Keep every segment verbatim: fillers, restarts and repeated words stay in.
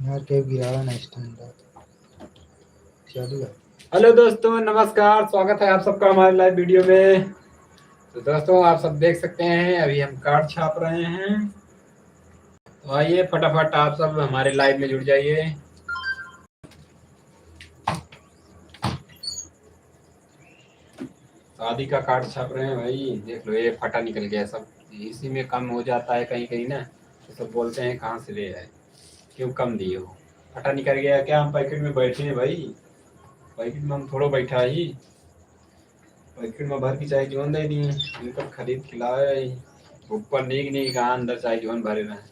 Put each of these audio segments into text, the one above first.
यार, के गिरावा ना stand। चलो। Hello दोस्तों, नमस्कार, स्वागत है आप सबका हमारे live video में। तो दोस्तों, आप सब देख सकते हैं, अभी हम card छाप रहे हैं। तो आइए, फटाफट आप सब हमारे live में जुड़ जाइए। शादी का card छाप रहे हैं भाई, देख लो, ये फटा निकल गया सब। इसी में कम हो जाता है कहीं कहीं ना, तो सब बोलते हैं, "कहाँ से ले आए, क्यों कम दिए हो?" फटा निकल गया क्या? हम packet में बैठे हैं भाई, packet में हम थोड़ो बैठा ही, packet में भर के चाहे जोन दे दिए, इनको खरीद के लाए, ऊपर नीक नीक कहाँ अंदर चाहे जोन भरे रहे।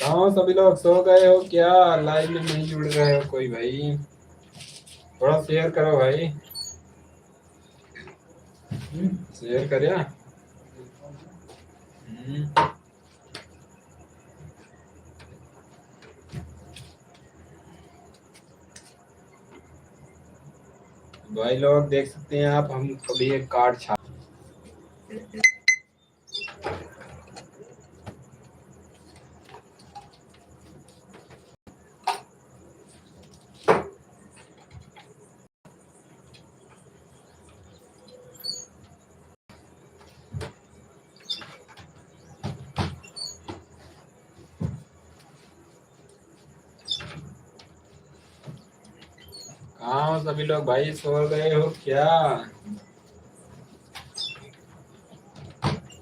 कहाँ सभी लोग सो गए हो क्या? Live में नहीं जुड़ रहे हो कोई भाई? थोड़ा share करो भाई। हम्म, share करिया। हम्म। भाई लोग, देख सकते हैं आप, हम अभी एक card छाप कहाँ हो सभी लोग भाई, सो गए हो क्या?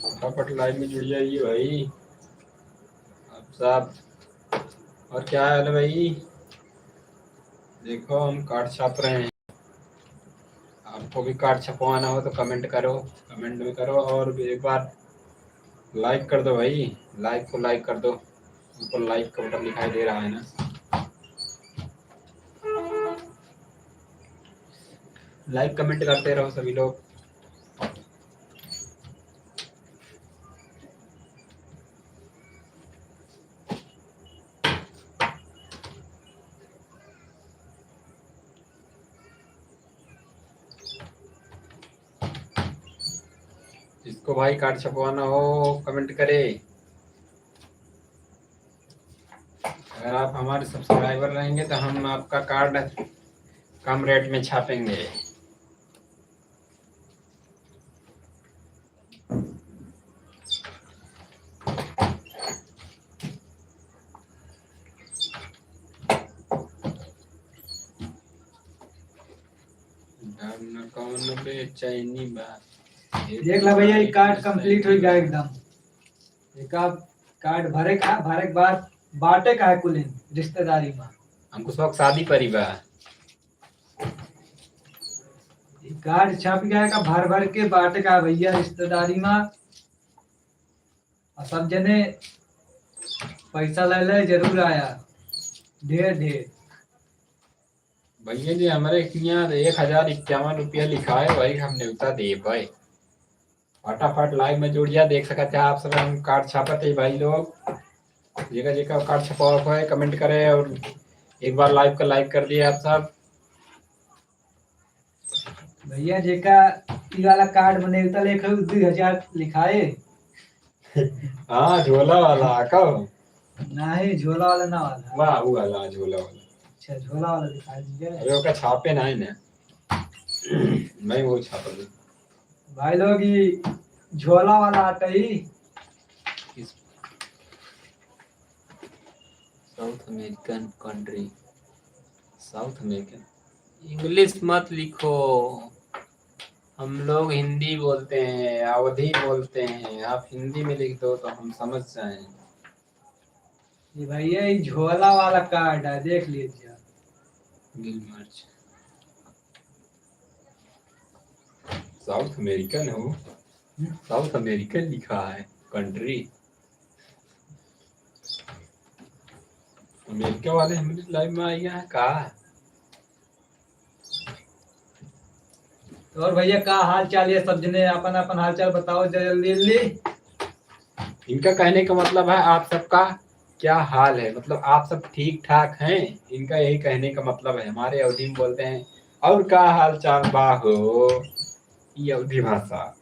फटाफट live में जुड़ जाइए भाई आप सब। और क्या हाल है भाई? देखो, हम card छाप रहे हैं। आपको भी card छपवाना हो तो comment करो, comment में करो, और एक बार like कर दो भाई, live को like कर दो। ऊपर like का button दिखाई दे रहा है ना, like comment करते रहो सभी लोग। जिसको भाई card छपवाना हो, comment करे। अगर आप हमारे subscriber रहेंगे तो हम आपका card कम rate में छापेंगे। डर न कौन बेचैनी बा। देख ला भैया, ये card complete हो गया एकदम। एक आप card भरे का, भरे के बाद बांटे का है कुल रिश्तेदारी में। हमको शौक शादी परी बा। ये card छप गया का भर भर के बांटे का भैया रिश्तेदारी में। और सब जने पैसा ले ले जरूर आया, ढेर ढेर। भैया जी, हमरे हियाँ एक हजार इक्यावन रुपया लिखा है, वही हम नेवता देब भाई। फटाफट live में जुड़ जा, देख सकत है आप सब, हम card छापत है भाई लोग। जेका जेका card छपावे को है, comment करे और एक बार live का like कर दिए आप सब। भैया, जेका ई वाला card में नेवता लेखे, उ दू हजार लिखाए। हाँ, झोला वाला, का हो? नहीं, झोला वाला ना वाला। वाह, उ वाला, झोला वाला। अच्छा, झोला वाला दिखा दीजिए। अरे, ओका छापे ना है ना। नहीं, वो छापल। भाई लोग, ई झोला वाला आटा ई। किस? South American country, South American। English मत लिखो, हम लोग हिंदी बोलते हैं, अवधी बोलते हैं, आप हिंदी में लिख दो तो हम समझ जाएं। ये भैया, ये झोला वाला card है, देख लीजिए। South American हो, South American लिखा है country। अमेरिका वाले हमरे live में आइया हैं का? तो और भैया, का हाल चाल है? सब जने अपन अपन हाल चाल बताओ जरा जल्दी जल्दी। इनका कहने का मतलब है आप सबका क्या हाल है, मतलब आप सब ठीक ठाक हैं, इनका यही कहने का मतलब है। हमारे अवधी में बोलते हैं, "और का हाल चाल बा हो?" ये अवधी भाषा।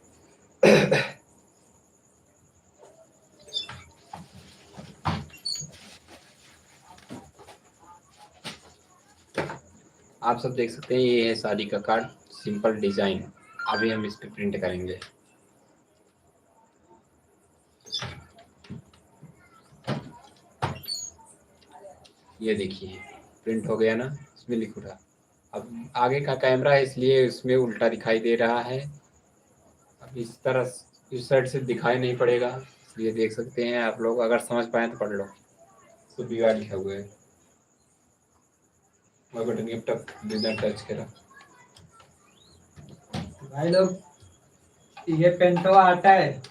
आप सब देख सकते हैं, ये है शादी का कार्ड, सिंपल डिजाइन। अभी हम इस पे प्रिंट करेंगे। ये देखिए, प्रिंट हो गया ना, इसमें लिख उठा। अब आगे का कैमरा है, इसलिए इसमें उल्टा दिखाई दे रहा है। अब इस तरह, इस साइड से दिखाई नहीं पड़ेगा, इसलिए देख सकते हैं आप लोग, अगर समझ पाए तो पढ़ लो। तो बिगाड़ लिखा हुआ है। वह बटन के टप, बिना टच करा। भाई लोग, ये पेंटवा आता है,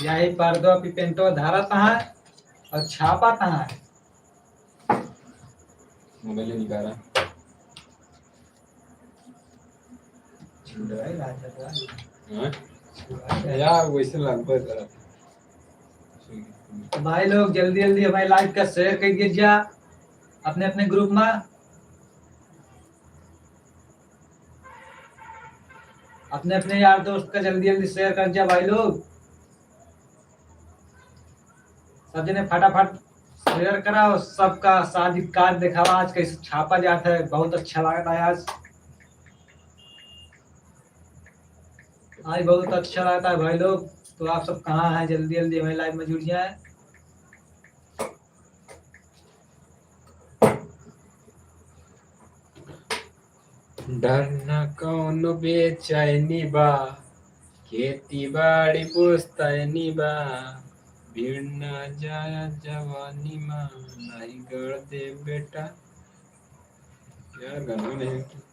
यही पर्दो पे पेंटवा धारा तहाँ और छापा तहाँ। मोबाइल निकाला। हाँ? यार, वैसे लगभग करा। तो भाई लोग, जल्दी जल्दी हमारे लाइव का शेयर कर दीजिए अपने अपने ग्रुप में, अपने अपने यार दोस्त का जल्दी जल्दी शेयर कर दीजिए भाई लोग। सब जने फटाफट शेयर करा और सबका शादी कार्ड दिखावा। आज कैसे छापा जाता है, बहुत अच्छा लगता है आज। आज बहुत अच्छा लगता है भाई लोग। तो आप सब कहाँ हैं, जल्दी जल्दी हमारे लाइव में जुड़ जाए। डर न कौनो बेचैनी बा, खेती बाड़ी पुश्तैनी बा, भीड़ ना जाया जवानी मा, नहीं गड़ दे बेटा। यार, गाना नहीं है।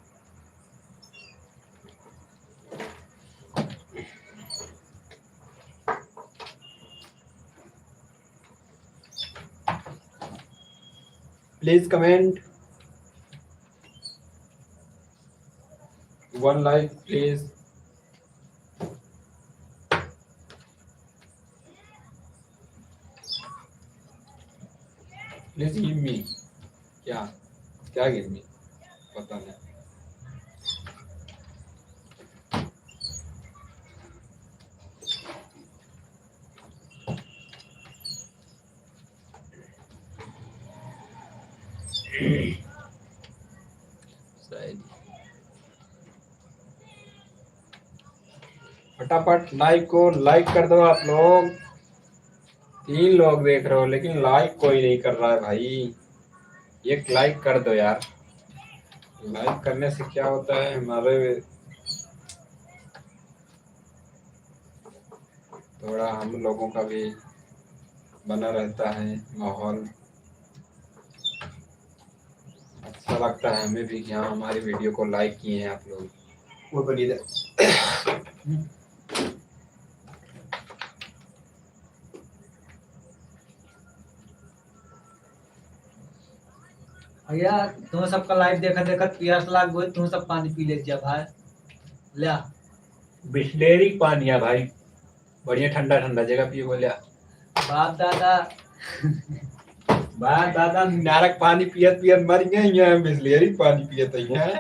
Please comment one like, please. Please give me। क्या, क्या give me? पता नहीं। शायद। फटाफट लाइव को लाइक कर दो आप लोग। तीन लोग देख रहे हो, लेकिन लाइक कोई नहीं कर रहा है भाई। एक लाइक कर दो यार। लाइक करने से क्या होता है, हमारे थोड़ा हम लोगों का भी बना रहता है माहौल। अच्छा लगता है हमें भी कि हाँ, हमारी वीडियो को लाइक किए हैं आप लोग। वो बनी रहे। भैया, तुम सबका लाइव देखत देखत पियास लाग गई, तुम सब पानी पी ले जा भाई। ल्या। बिस्लेरी पानी है भाई, बढ़िया ठंडा ठंडा जगह पिए बोल्या। बाप दादा। बाप दादा नारक पानी पियत पियत मर गए, यहाँ बिस्लेरी पानी पियत है।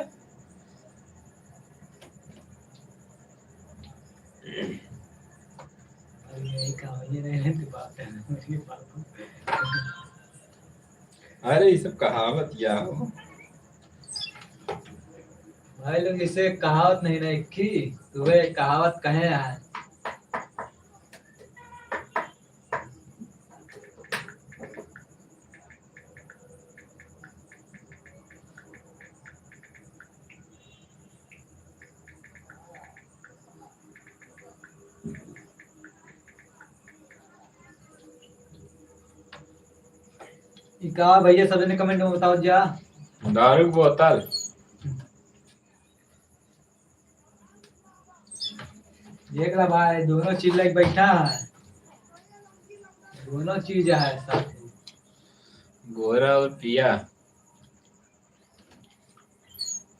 अरे, यही कहावत, ये नहीं, नहीं, तू बात कर, ये बात। अरे, ये सब कहावत या हो। भाई लोग, इसे कहावत नहीं ना, इक्की, तुम्हें कहावत कहे यार। ई का भैया, सब जने कमेंट में बताओ जा। दारू बोतल। देख ला भाई, दोनों चीज लेके बैठा है, दोनों चीज है साथ में। गोरा और पिया।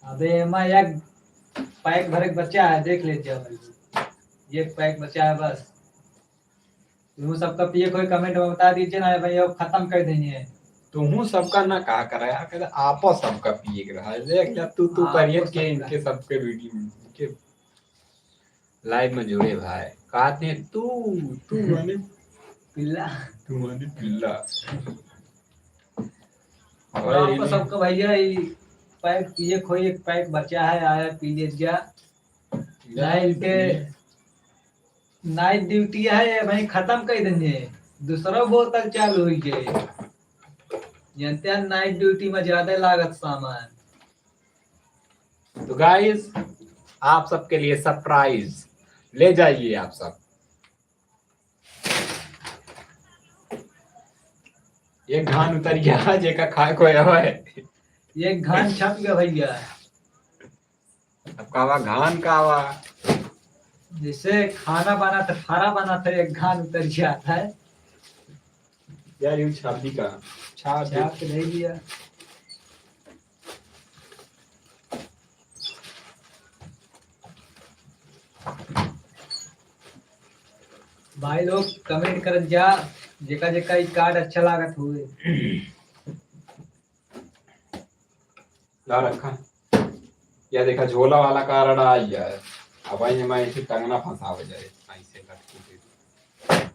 अबे एमा एक पैक भरे के बचा है, देख ले जा भाई, एक पैक बचा है बस। तुम सबका पिए कोई comment में बता दीजिए ना भाई, अब खत्म कर देंगे। तुहूँ सबका ना कहा करा यार, कहते आपो सबका पिए के रहा है। देख जा तू, तू आपो करिए के सबका। इनके सबके video में, इनके live में जुड़े भाई। कहते हैं तू, तू माने पिल्ला। तू माने पिल्ला। और और आपको इन्हें सबका भैया, ये pack पिए कोई एक pack बचा है, आया पी लीजिए। यार, ना इनके ये night duty है, भाई खत्म कर देंगे, दूसरा बोतल चालू हुई गई। जानते हैं night duty में ज्यादा लागत सामान। तो guys, आप सबके लिए surprise, ले जाइए आप सब। एक घान उतर गया, जेका खाए को है। एक घान छप गया भैया। अब कावा घान कावा? जैसे खाना बना था, खारा बना था, एक घान उतर जाता है। यार, ये छाप दी का? छाप दे। छाप तो नहीं दिया। भाई लोग comment करत जा, जेका जेका ई card अच्छा लागत हुए। ला रखा। या देखा, झोला वाला card आ गया है। अब आई हमारे इसे टंगना फंसावे जाए, ऐसे लटकी के।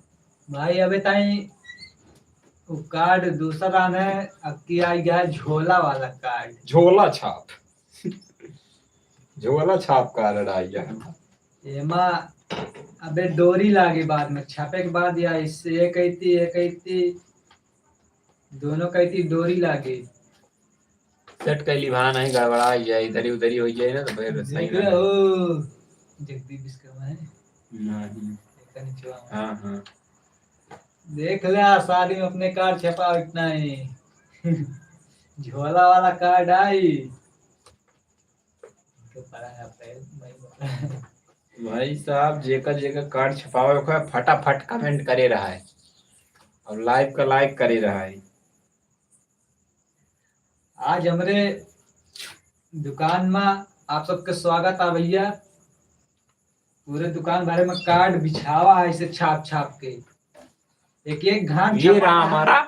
भाई, अबे ताई वो card दूसरा आने, अब की आ गया है झोला वाला card। झोला छाप। झोला छाप card आ गया है। एमा अबे डोरी लागे बाद में, छापे के बाद या इससे एक ऐती, एक ऐती, दोनों कैती डोरी लागे। Set कैली भा नहीं गड़बड़ा जाए, इधरी उधरी हो जाए ना तो फिर सही देख ना ले लगे। हो, जगदीप विश्वकर्मा है। नहीं। एकर निचवा में। हाँ, हाँ। देख ले, आ शादी में अपने card छपाओ इतना ही। झोला वाला card आई। तो पड़ा है अप्रैल, मई में। भाई साहब, जेकर जेकर card छपावे को है, फटाफट comment करे रहा है और live का like करे रहा है। आज हमरे दुकान में आप सबके स्वागत आ भैया। पूरे दुकान भरे में card बिछावा है ऐसे छाप छाप के। एक एक घान ये छपा रहा है। हमारा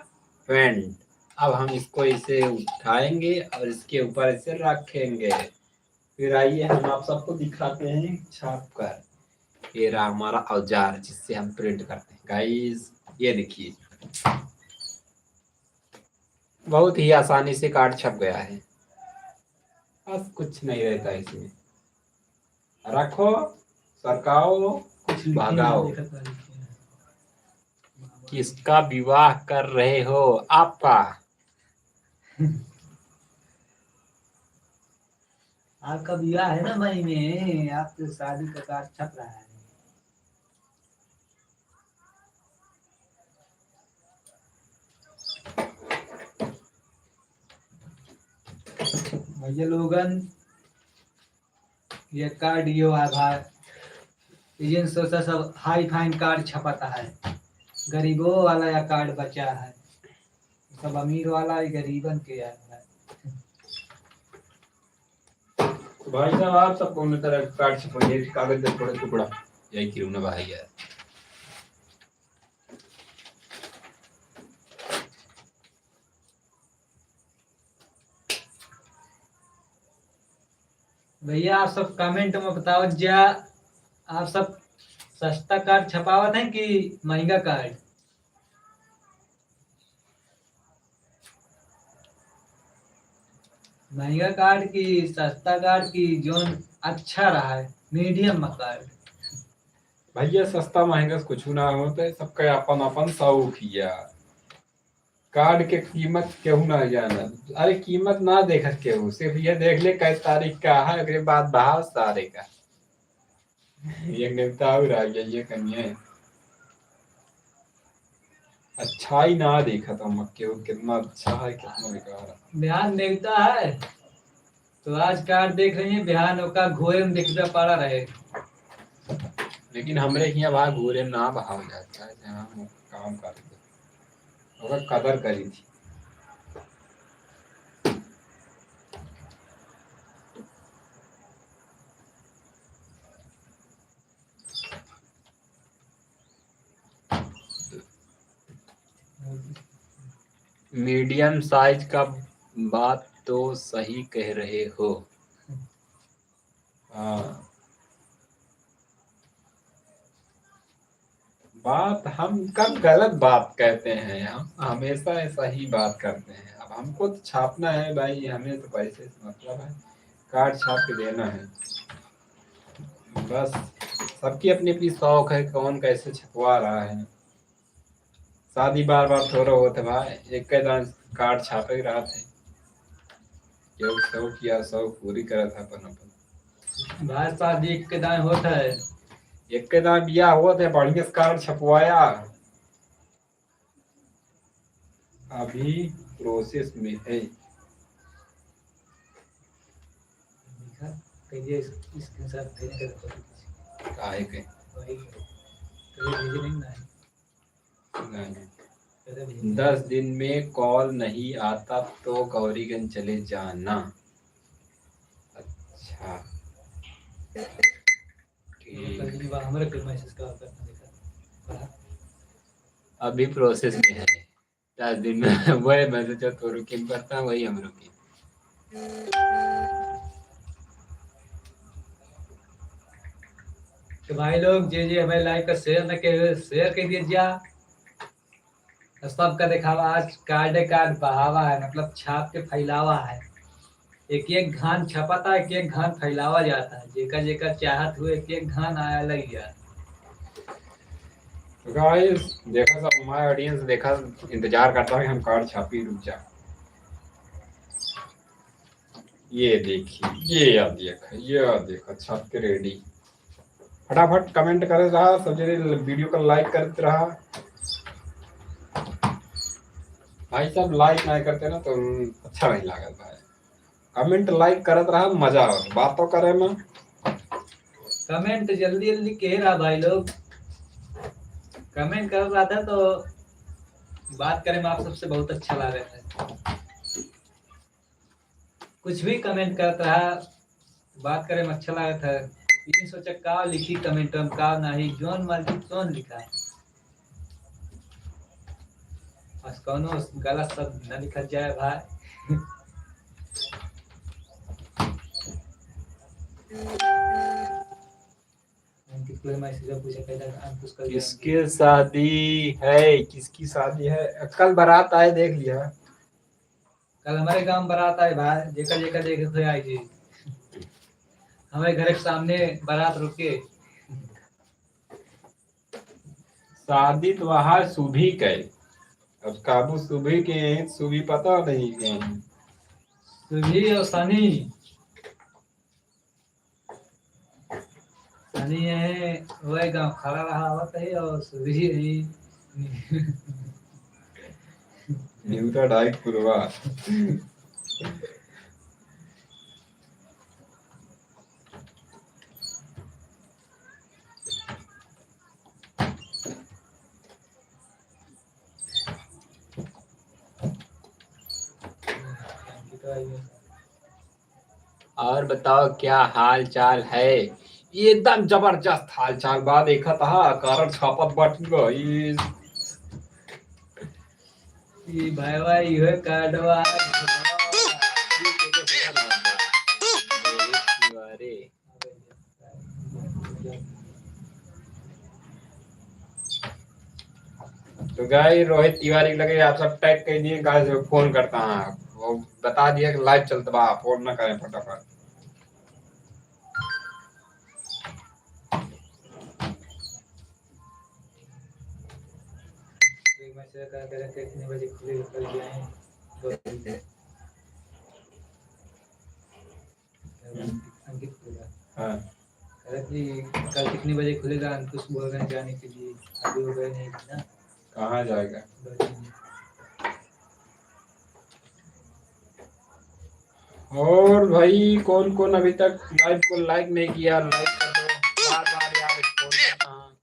pant। अब हम इसको इसे उठाएंगे और इसके ऊपर इसे रखेंगे। फिर आइए, हम आप सबको दिखाते हैं छाप कर। ये रहा हमारा औजार, जिससे हम print करते हैं। Guys, ये देखिए, बहुत ही आसानी से card छप गया है। बस कुछ नहीं रहता है इसमें। रखो, सरकाओ, कुछ लिखे भगाओ। नहीं, देखा था लिखे हैं। किसका विवाह कर रहे हो? आपका। आपका विवाह है ना मई में, आपके शादी का card छप रहा है। भैया लोगन, ये card यो है भाई, एजेंट सोचा सब high fine card छपाता है, गरीबों वाला या card बचा है, सब अमीर वाला ही गरीबन के है। तो भाई साहब, आप सब कौन तरह का card छपवाइए, कागज का टुकड़ा टुकड़ा, यही क्यों ना भाई यार। भैया, आप सब comment में बताओ जा, आप सब सस्ता card छपावत हैं कि महंगा card? महंगा card की सस्ता card की, जोन अच्छा रहा है, medium में card। भैया, सस्ता महंगा से कुछ ना होता है, सबका अपन अपन शौक हिया। Card के कीमत केहू ना जानत। अरे, कीमत ना देखत केहू, सिर्फ ये देख ले कै तारीख का है, ओकरे बाद भाव सारे का। ये नेवता और आ गया, ये कनिया है। अच्छाई ना देखत हम केहू, कितना अच्छा है, कितना बेकार है। बिहान नेवता है, तो आज card देख रही है, बिहान ओका घोरे में देखबे पड़ा रहे। लेकिन हमरे हियाँ वहाँ घोरे में ना बहाव जाता है, जहाँ हम काम करते, ओकर कदर करी थी। मीडियम साइज का बात तो सही कह रहे हो। हाँ। बात, हम कब गलत बात कहते हैं? हम हमेशा सही बात करते हैं। अब हमको तो छापना है भाई, हमें तो पैसे से मतलब है, कार्ड छाप के देना है बस। सबकी अपनी अपनी शौक है, कौन कैसे छपवा रहा है। शादी बार बार थोड़ा होत है भाई, एक के दान कार्ड छापे के रहत है। केहू शौक या शौक पूरी करत है अपन अपन। भाई शादी एक के दान होत है। एक के दान बियाह होत है, बढ़िया से कार्ड छपवाया, अभी प्रोसेस में है। देखा, कहिए इस, इसके साथ भेज कर दो। काहे के? वही के। तो ये भेजे नहीं ना है। नहीं। पहले भेज दस दिन में कॉल नहीं आता तो गौरीगंज चले जाना। अच्छा। ठीक। कल दिन बाद हमारे पे मैसेज का करना देखा। पढ़ा। अभी प्रोसेस में है। दस दिन में वही मैसेज जो तोरो किन पड़ता, वही हमरो किन। तो भाई लोग, जे जे हमें लाइव का शेयर न के, शेयर कर दीजिए। तो सबका देखावा, आज कार्डे कार्ड बहावा है, मतलब छाप के फैलावा है। एक एक घान छपता, एक एक घान फैलावा जाता है। जेकर जेकर चाहत हुए एक एक घान आया लग गया। तो गाइस, देखा सब हमारा ऑडियंस देखा, इंतजार करता है कि हम कार्ड छापी, रुक जा। ये देखिए, ये या देखा, ये या देखा, छप के रेडी। फटाफट कमेंट करे रहा, सब जने वीडियो को लाइक करते रहा। भाई साहब, लाइक नहीं करते ना तो अच्छा नहीं लागत भाई। कमेंट लाइक करत रहा, मजा आवत बातों करे में। कमेंट जल्दी जल्दी के रहा भाई लोग, कमेंट करत रहा था तो बात करे में आप सबसे बहुत अच्छा लागत है। कुछ भी कमेंट करत रहा, बात करे में अच्छा लागत है। ये सोचा का लिखी कमेंट में, का नहीं, जौन मर्जी तौन लिखा। बस कौनो गलत शब्द न लिखा जाए भाई। अंकित कोई मैसेज पूछा कहता है, अंकुश कल किसकी शादी है, किसकी शादी है? कल बारात आए, देख लिया। कल हमारे गांव बारात आए भाई, जेकर जेकर देखे थे आई जी। हमारे घर के सामने बारात रुके। शादी तो वहाँ सुभी के। अब काबू सुभी के हैं, सुभी पता नहीं के हैं। सुभी और सनी। सनी है, वही गाँव खड़ा रहा आवत है और सुभी है। न्यूटा डाइट पुरवा। और बताओ क्या हाल चाल है? एकदम जबरदस्त हाल चाल बा। देखत हा, कारण छापत बाटी बा। ई, ई भाई, भाई, इहे कार्डवा। अरे। तो गाइस, रोहित तिवारी के लगे आप सब टैग कर दिए, गाइस, वो फोन करता है, वो बता दिया कि लाइव चलत बा, फोन ना करें फटाफट। एक मैसेज कर दे रहे, कितने बजे खुलेगा, कल जाएं। अंकित बोला। हाँ। कह रहा कि कल कितने बजे खुलेगा? अंकुश बोल रहे हैं जाने के लिए, अभी वो गए नहीं ना। कहाँ जाएगा? और भाई, कौन कौन अभी तक लाइव को लाइक नहीं किया, लाइक कर दो। बार बार यार फोन करता हूँ।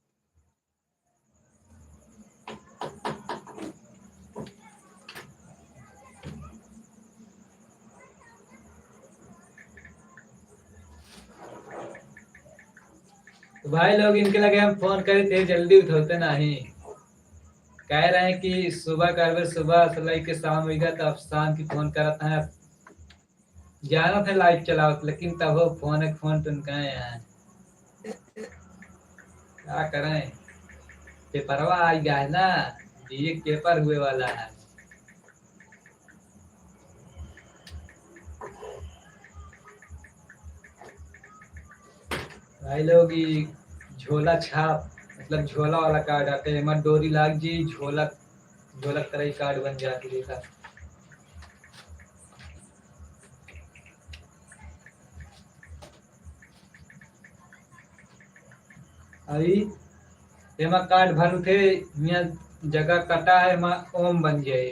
तो भाई लोग, इनके लगे हम फोन करे थे, जल्दी उठौते नहीं। कह रहे हैं कि सुबह करबे, सुबह से लेके शाम होइगा, तब शाम की फोन करत हैं। जानत है लाइट चलावत, लेकिन तब वो फोन, एक फोन तो उनका है। क्या करें, पेपरवा आ गया है ना, बीए के पेपर हुए वाला है। भाई लोग, ई झोला छाप, मतलब झोला वाला कार्ड आते हैं, एमा डोरी लाग जी, झोला, झोला तरह ही कार्ड बन जाती, देखा। अभी एमा कार्ड भर उठे, यहाँ जगह कटा है, एमा ओम बन जाए।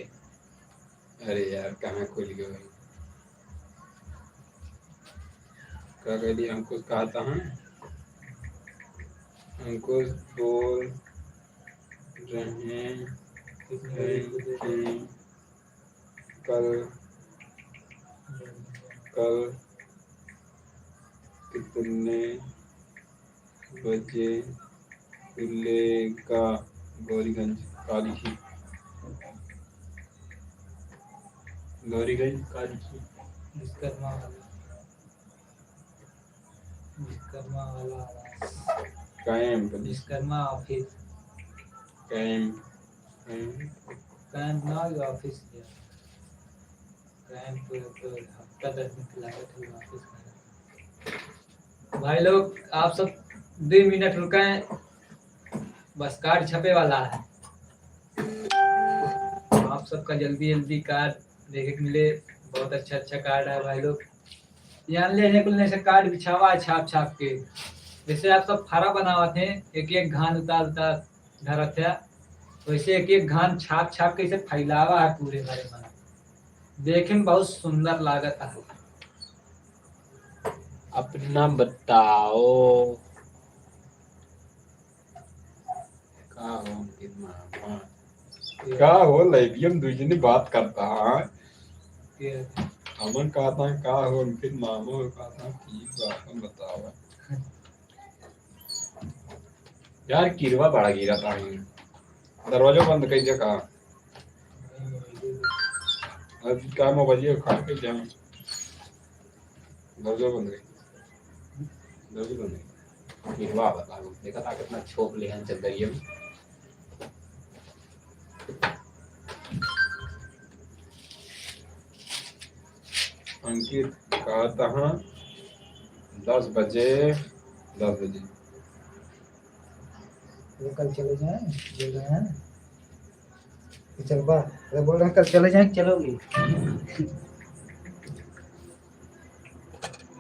अरे यार, कहाँ खुल गए? का कह दिया? अंकुश कहता है, अंकुश बोल रहे हैं कि कल, कल कितने बजे खुलेगा गौरीगंज काली की? गौरीगंज काली की। विश्वकर्मा वाला। विश्वकर्मा वाला। Camp. Vishwakarma office. Camp. Camp. Camp ना, ये ऑफिस है। कैंप तो हफ्ता दस दिन के लागत है वापस आने। भाई लोग, आप सब दो मिनट रुकें, बस कार्ड छपे वाला है। आप सबका जल्दी जल्दी कार्ड देखे के मिले, बहुत अच्छा अच्छा कार्ड है भाई लोग। यहाँ ले, ले कुल ऐसे कार्ड बिछावा है छाप छाप के, जैसे आप सब फरा बनावत हैं, एक एक घान उतार उतार धरत है, वैसे एक एक घान छाप छाप के इसे फैलावा है पूरे घर में। देखे में बहुत सुंदर लागत है। अपना बताओ। का हो उनके मामा? का हो, लैबियम दुई जने बात करता है। के? हमन कहता है, का हो उनके मामा? कहता है, ठीक बा, अपन बतावा। यार, किरवा बड़ा गिरा था। दरवाजा बंद कर दिया का? अब का मोबाइल खा के जाऊं? दरवाजा बंद कर। दरवाजा बंद कर। किरवा बता दो। देखा था कितना छोप ले हैं चद्दरिया में। अंकित कहता है दस बजे, दस बजे। वो कल चले जाएं, बोल रहे हैं। कि चल बा, अरे बोल रहे हैं, कल चले जाएं, चलोगे?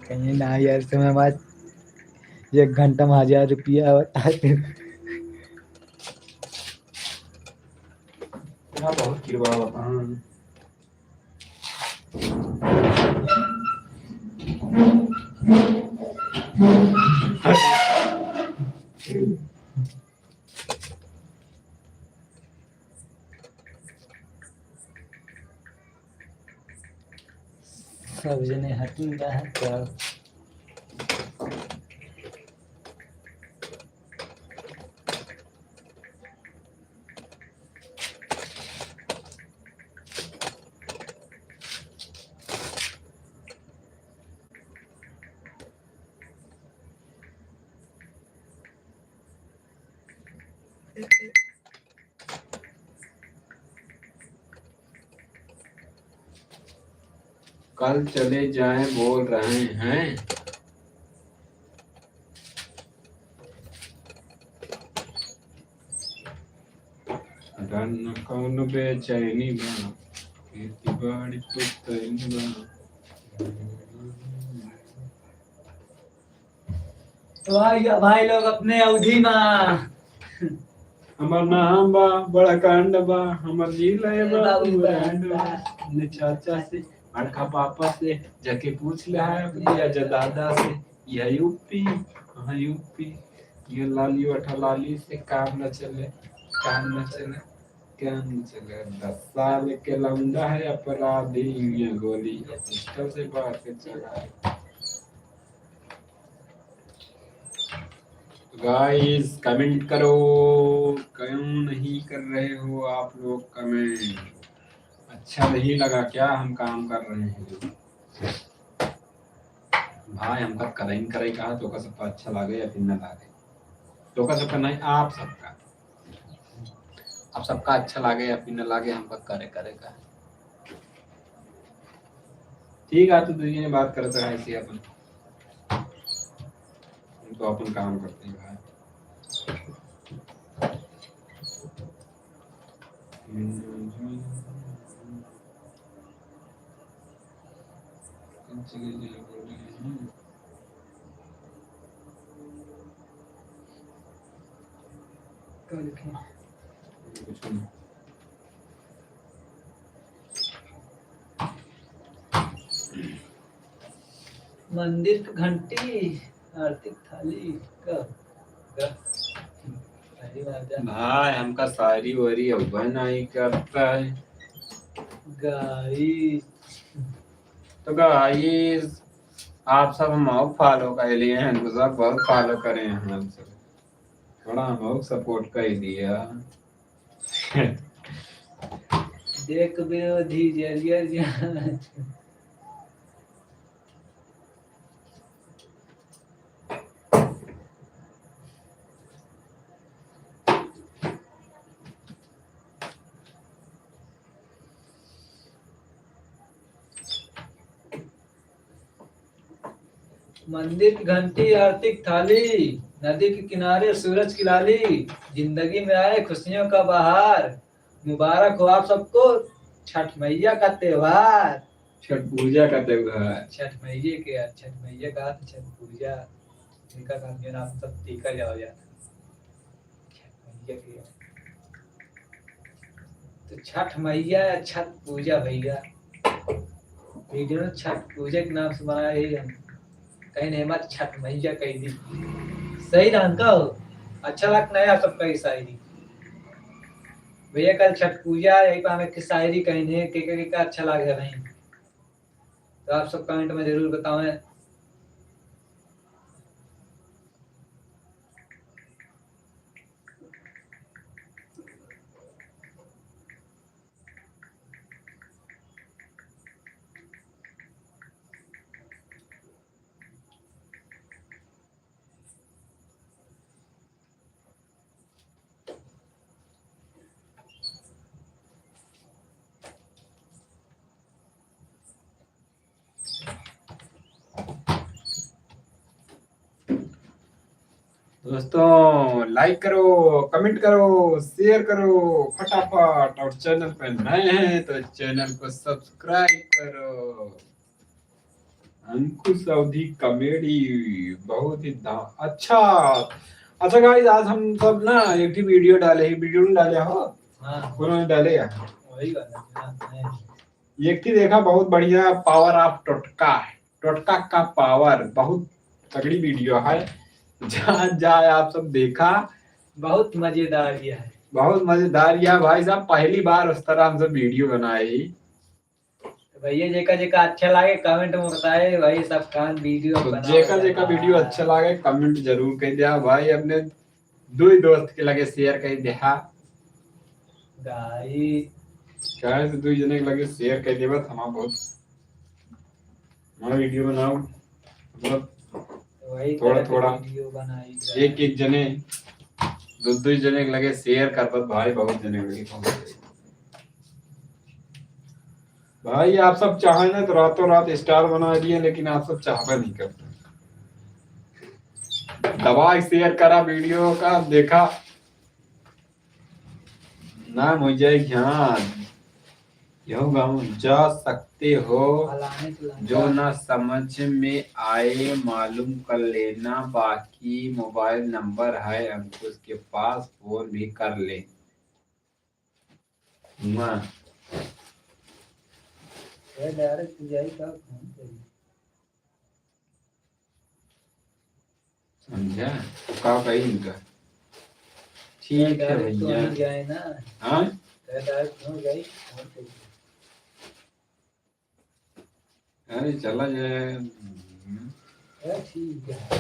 कहीं ना यार, समय बाद एक घंटा में हजार रुपया होता है। इतना बहुत किरवा होता है। सब जने हटिन रहा है तो। कल चले जाएं बोल रहे हैं। डन कौन बेचैनी बा, खेती बाड़ी पुस्तैनी बा। तो आ गया भाई लोग अपने अवधी में। हमार नाम बा बड़ा कांड बा, हमार जिला है ए बा बाबू, ब्रांड बा। अपने चाचा से, बड़का पापा से जाके पूछ ले है अपने अजदादा से। यह यूपी, कहाँ यूपी? ये लाली वठा लाली से काम न चले, काम न चले, काम न चले। दस साल के लौंडा है अपराधी, ये गोली पिस्टल से बात चला है। Guys, comment करो, क्यों नहीं कर रहे हो आप लोग comment? अच्छा नहीं लगा क्या हम काम कर रहे हैं जो? भाई, हमका करइन करइ कहा, तोका सबका अच्छा लागे या फिर ना लागे, तोका सबका नहीं, आप सबका, आप सबका अच्छा लागे या फिर ना लागे, हमका करे करे का। ठीक है, तो दुइ जने बात करत रहा ऐसे अपन, हम तो अपन काम करते हैं भाई। मंदिर क घंटी, आरती क थाली, का, का, अरे राजा। भाई, हमका शायरी वायरी अब्बे नहीं करता है। Guys। तो guys, आप सब हम follow कर लिए हैं, हमको सब बहुत follow करे हैं हम सब। थोड़ा हम लोग support कर दिया। देख विरोधी जरिया जा। मंदिर की घंटी, आरती की थाली, नदी के किनारे सूरज की लाली, जिंदगी में आए खुशियों का बहार। मुबारक हो आप सबको छठ मैया का त्योहार। छठ पूजा का त्योहार। छठ मैया के, छठ मैया का, छठ पूजा, इनका काम जो ना आप सब टीका जाओ जाता। छठ मैया के। तो छठ मैया या छठ पूजा भैया, video में छठ पूजा के नाम से बनाए रही हम। कहीं नहीं हमारे छठ मैया कह दी। सही ना हमका हो? अच्छा लगता है आप सबका ये शायरी। भैया कल छठ पूजा है, यही पर हमें की शायरी कहीं नहीं, के, के, के, के अच्छा लग रहा है। तो आप सब comment में जरूर बतावें। दोस्तों, like करो, comment करो, share करो फटाफट, और channel पे नए हैं तो channel को subscribe करो। अंकुश अवधी comedy बहुत ही दा-, अच्छा, अच्छा guys, आज हम सब ना एक ही video डाले हैं, video नहीं डाले हो? हाँ। उन्होंने डाले हैं। वही वाला, हाँ, हाँ। एक ही देखा, बहुत बढ़िया, power of टोटका है, टोटका का power, बहुत तगड़ी video है। जहाँ जाए आप सब देखा, बहुत मजेदार यह है। बहुत मजेदार यह भाई साहब, पहली बार उस तरह हमसे video बनाए ही। तो भैया, जेका जेका अच्छा लागे, comment में बताए भाई, सब कान video तो बनावे जेका जेका बा। Video अच्छा लागे, comment जरूर कर दिया भाई, अपने दुई दोस्त के लगे share कर दिया। गाई। काहे से दुई जने के लगे share कर देबा, तो हमारा बहुत, हमारा video बनाओ, मतलब, वही थोड़ा तरह के थोड़ा, video बनाई जाए। एक एक जने, दो दो जने के लगे share कर, पर भाई बहुत जने के लगे पहुंच गए। भाई, आप सब चाहें ना तो रातों रात star बना दिए, लेकिन आप सब चाहबे नहीं करते। दबा के share करा video का, देखा नाम हो जाए ध्यान। यहू गाँव जा सकते हो, फलाने के लंका। जो ना समझ में आए मालूम कर लेना, बाकी mobile number है अंकुश के पास, phone भी कर ले। हुआ। ये direct जाई का phone करी? समझा? तो का कही इनका? ठीक है direct तो भैया। नहीं जाए ना। हाँ? तो direct हो जाई, phone करी। अरे चला जाए। अरे ठीक है।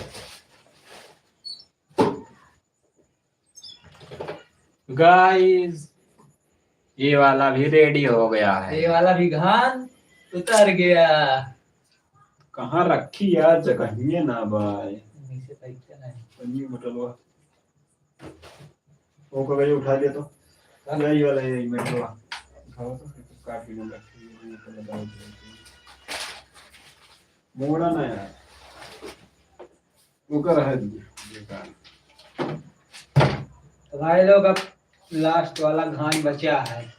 Guys, ये वाला भी ready हो गया है। ये वाला भी घान उतर गया। कहाँ रखी यार, जगहिए ना बा। नीचे फेंकते नहीं। पन्नी बोतलवा। वो कगज उठा दे तो। हाँ। यही वाला, यही मेटवा। उठाओ तो, फिर काट के रखी है, ये तो लगा दो। मोड़ा ना यार। ओकर है जी, बेकार। तो भाई लोग, अब last वाला घान बचा है।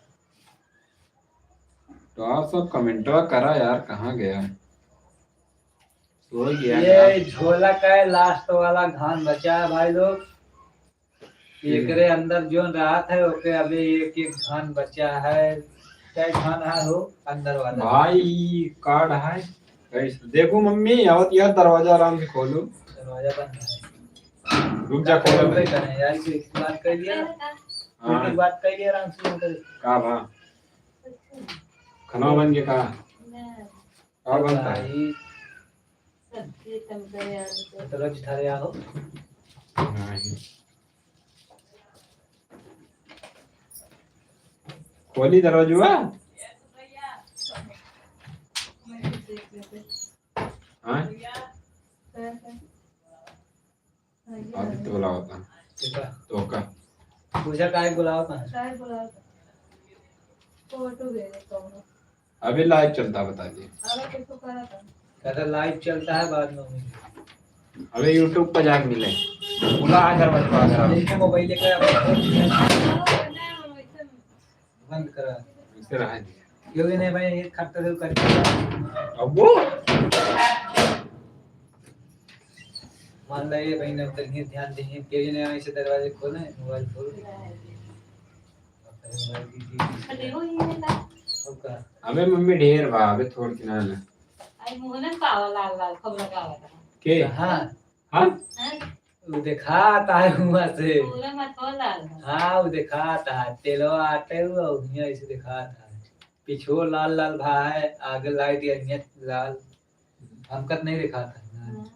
तो आप सब कमेंटवा करा यार, कहाँ गया? सो गया ये यार। झोला का है, last वाला घान बचा है भाई लोग। हम्म। एकरे अंदर जोन रहत है, ओके अभी एक एक घान बचा है। क्या घान है हो अंदर वाला? भाई, card है। कैसे? देखो मम्मी, आवत यार, दरवाजा आराम से खोलो। दरवाजा बंद है। रुक जा, खोलो। रुक जा, यार, से बात कर लिया। हाँ। बात कर लिया आराम से। का बा? खाना बन गया का? ना। का बनता है? भाई, सब्जी तमतरे आलू के। तो रोज धरे आओ। नहीं। खोली दरवाजुआ। हाँ? अभी तो बुलावता। ठीक है। तो का? पूछा काहे बुलावता है? काहे बुलावता? फोटो भेजे कौनो। अबे live चलता, बता दे। अबे कुछ तो करा था। कहता live चलता है, बाद में मिले। अबे YouTube पर जाके मिले। बुला अगर बचवा अगर आप। देखो मोबाइल लेकर आप। बंद करा। इसे रहा दे। क्यों भी नहीं भाई, ये खट तो कर। अब वो? मान ला ये भाई ने उधर ही ध्यान दीजिए, क्यों भी नहीं ऐसे दरवाजे खोले, मोबाइल खोल दे। अबे मम्मी ढेर बा, अबे थोड़ के ना ना। आई मुंह में पावा लाल लाल खबर का वाला। के? हाँ। हाँ? हाँ? वो दिखाता है हुआ से। पूरा मत हो लाल। हाँ, वो दिखाता है। तेलवा आटे हुआ, उन्हें ऐसे दिखाता है। पीछे लाल लाल भा है, आगे light या नियत लाल। हमका तो नहीं दिखाता है। हाँ।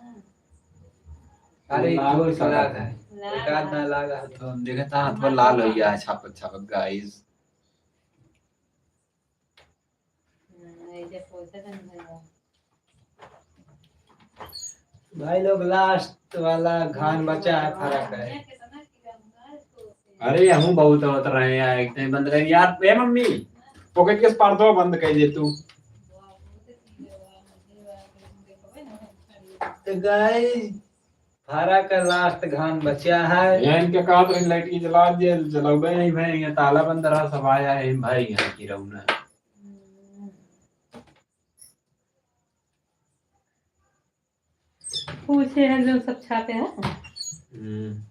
अरे, लाल जोर से लाल लाग है। लाल एक आध ना लाग है। तो देखता हाथ पर लाल हो गया है, छापक छापक, guys। हाँ, ऐसे पोछा तो नहीं लगा। भाई लोग, last वाला घान बचा है, फर्क है। अरे, हमहू बहुत होत रहे हैं, एक टाइम बंद रहे यार। ए मम्मी, pocket के पर्दवा बंद कर दे तू। तो guys, फर्क है, last घान बचा है। यहाँ इनके कहा तो light की जला दे, जलावे नहीं भाई, यहाँ ताला बंद रहा, सब आया है भाई, यहाँ की रौना। पूछे हैं जो सब छापे हैं। हम्म।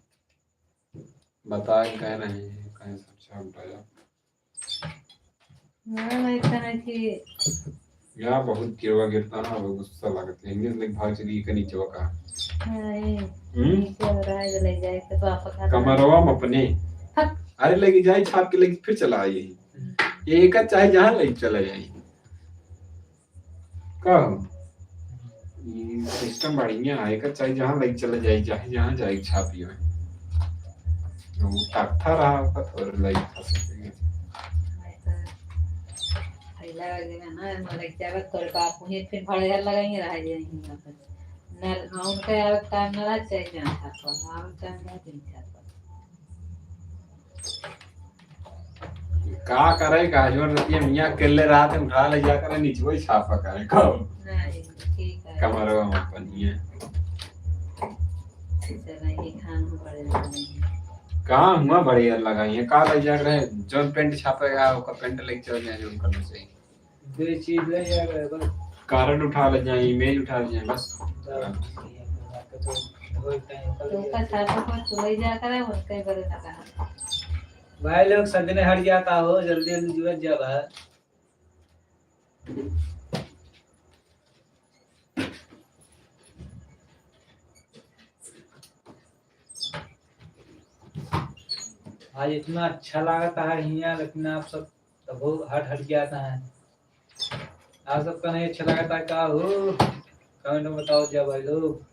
बता के कह रहे हैं, कहीं सब छाप डाला। ना, ना, इतना नहीं कि या बहुत गिरवा गिरता ना, वो गुस्सा लगता है। इंग्लिश लिख भाग चली के नीचे का। हाँ, ये हम्म? नीचे हो रहा है, जो ले जाए तो, तो आप पकड़ कमरवा में अपने। हट। अरे, लेके जाए, छाप के लेके फिर चला आइए। हम्म। ये एक चाहे जहाँ लेके चला जाए। का हो? ई system बढ़िया है, एकर चाहे जहाँ लइके चले जाई, चाहे जहाँ जाई, छापी होई। वो तख्ता रहा ओकर थोड़े लइके खा सकेंगे। पहला वाला दिन है ना, मतलब, क्या बात करे, बाप उन्हें फिर भड़ेहर लगाएंगे, रह जाएंगे यहाँ पे। न, हाँ, उनका यार time ना रहा, चाहे जहाँ छापा, हाँ, time ना दिन छापा। का करे, का जोर रहती है, मियाँ अकेले रात में उठा ले जा करे, नीचे वही छापा करे, कहो। नहीं, ठीक है। कमरवा में अपन ही है। चला, ये खान में बड़े लगे हैं। कहाँ हुआ बड़े यार लगाई है, का ले जा रहे, जौन pant छापेगा, ओकर pant लेके चल जाए, जौन करना चाहिए। दो चीज ले जाएगा बस। Card उठा ले जाए, image उठा ले जाए, बस। तो का छापा पर सुबह जा करे, उनके बड़े ना कहा। भाई लोग, सदने हट जाता हो, जल्दी जल्दी जुड़त जा भाई। आज इतना अच्छा लागता है हियाँ, लेकिन आप सब तबो हट हट जाता है। आप सबका नहीं अच्छा लगता का हो? Comment में बताओ जा भाई लोग।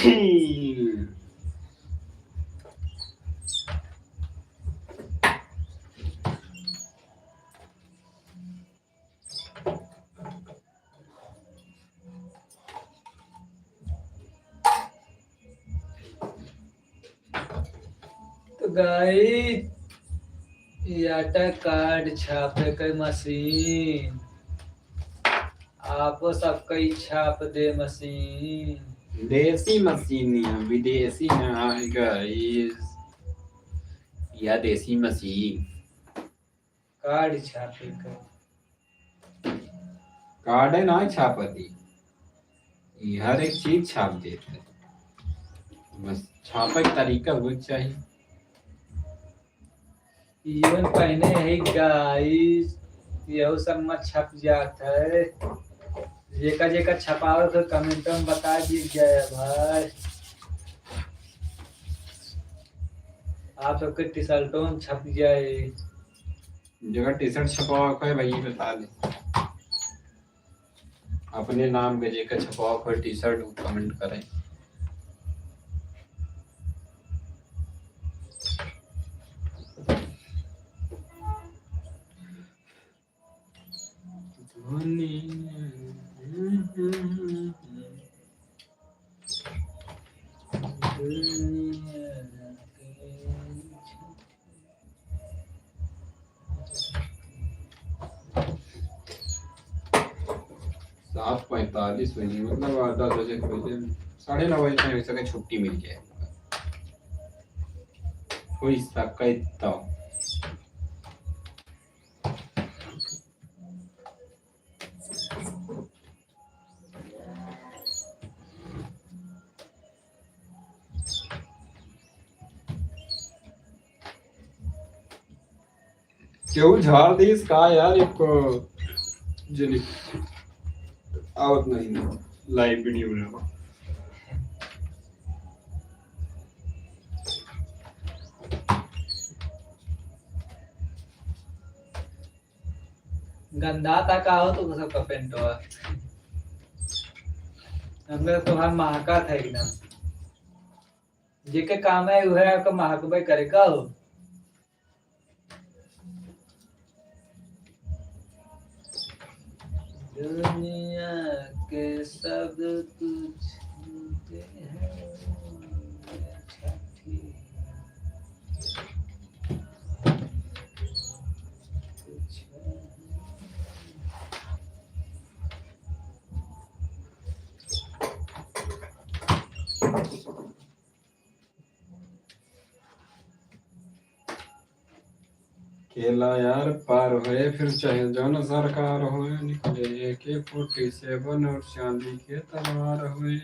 तो गाइस, ई आटा कार्ड छापे के मशीन, आपो सबके छाप दे मशीन। देसी मशीन है, विदेशी ना है गाइस, या देसी मशीन। कार्ड छापे का। कार्ड है ना छापती, ये हर एक चीज छाप देते। बस छापे के तरीका होए के चाहिए। इवन पहने है गाइस, यहू सब में छप जात है। जेका जेका छपावे के कमेंट में बता दीजिए भाई, आप सबके टी शर्टों में छप जाए। जेका टी शर्ट छपावे के है भाई, बता दे। अपने नाम के जेका छपावे के टी शर्ट, वो कमेंट करें। सात पैंतालीस बजे, मतलब, आ, दस बजे के पहले, साढ़े नौ बजे तक ऐसा के छुट्टी मिल जाए। कोई शिकायत तो। केहू झाड़ दीस का यार, एक जनी आवत नहीं ना, लाइव वीडियो बनावा। गंदा ता का हो तो सबका पेंटवा। हमरे तो हम महका था एकदम। जेके काम है, उहे आपका महकबे करे का हो। दुनिया के सब कुछ दे है छठी। केला यार पार होए, फिर चाहे जौन सरकार होए, निकले ए के फोर्टी सेवन और चांदी के तलवार होए।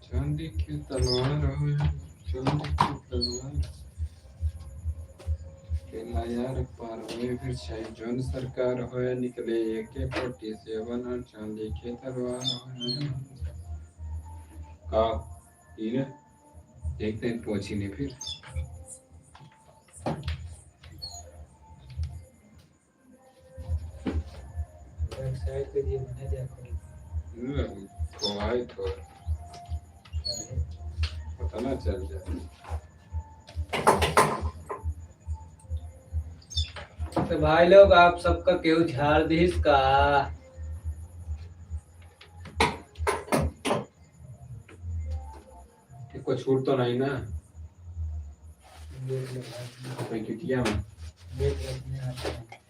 चांदी के तलवार होए, चांदी के तलवार। केला यार पार होए, फिर चाहे जौन सरकार होए, निकले ए के फोर्टी सेवन और चांदी के तलवार होए। का? ई ना? देखते हैं, पहुंची नहीं फिर। बैक साइड पे ये बना दिया करो। हम्म, तो आई तो। काहे? पता ना चल जाए। तो भाई लोग, आप सबका केहू झाड़ दीस का? एको छूट तो नहीं ना? देख लो भाई। कोई किटिया में? देख लो अपने आप में।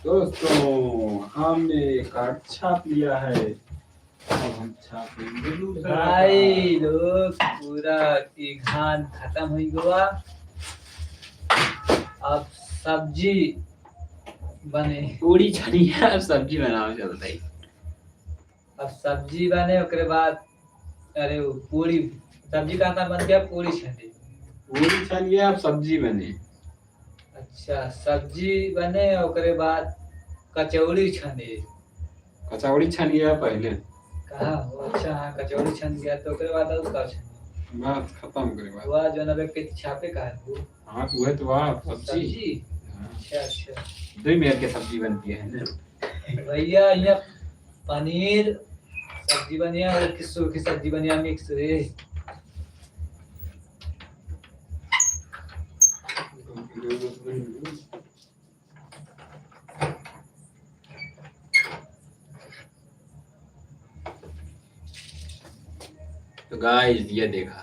दोस्तों, हमने कार्ड छाप लिया है। अब हम छापेंगे दूसरा भाई कार्ड। लोग, पूरा ई धान खतम होइ गवा। अब सब्जी बने। पूरी छनी है, अब सब्जी बनावे चलते ही। अब सब्जी बने, ओकरे बाद, अरे, वो पूरी, सब्जी का नाम बन गया पूरी छनी। पूरी छन गया, अब सब्जी बने। अच्छा, सब्जी बने, ओकरे बाद कचौड़ी छने। कचौड़ी छन गया पहले। कहाँ हो? अच्छा, हाँ, कचौड़ी छन गया, तो ओकरे बाद और का छन? बस, खत्म करे बाद। वाह, जो ना के छापे का है वो? हाँ, तो वह तो वाह, सब्जी। सब्जी? हाँ। अच्छा, अच्छा। दो मेर के सब्जी बनती है ना। भैया, यहाँ पनीर सब्जी बनिया और किस्सू की सब्जी बनिया, mix veg। तो guys, ये देखा,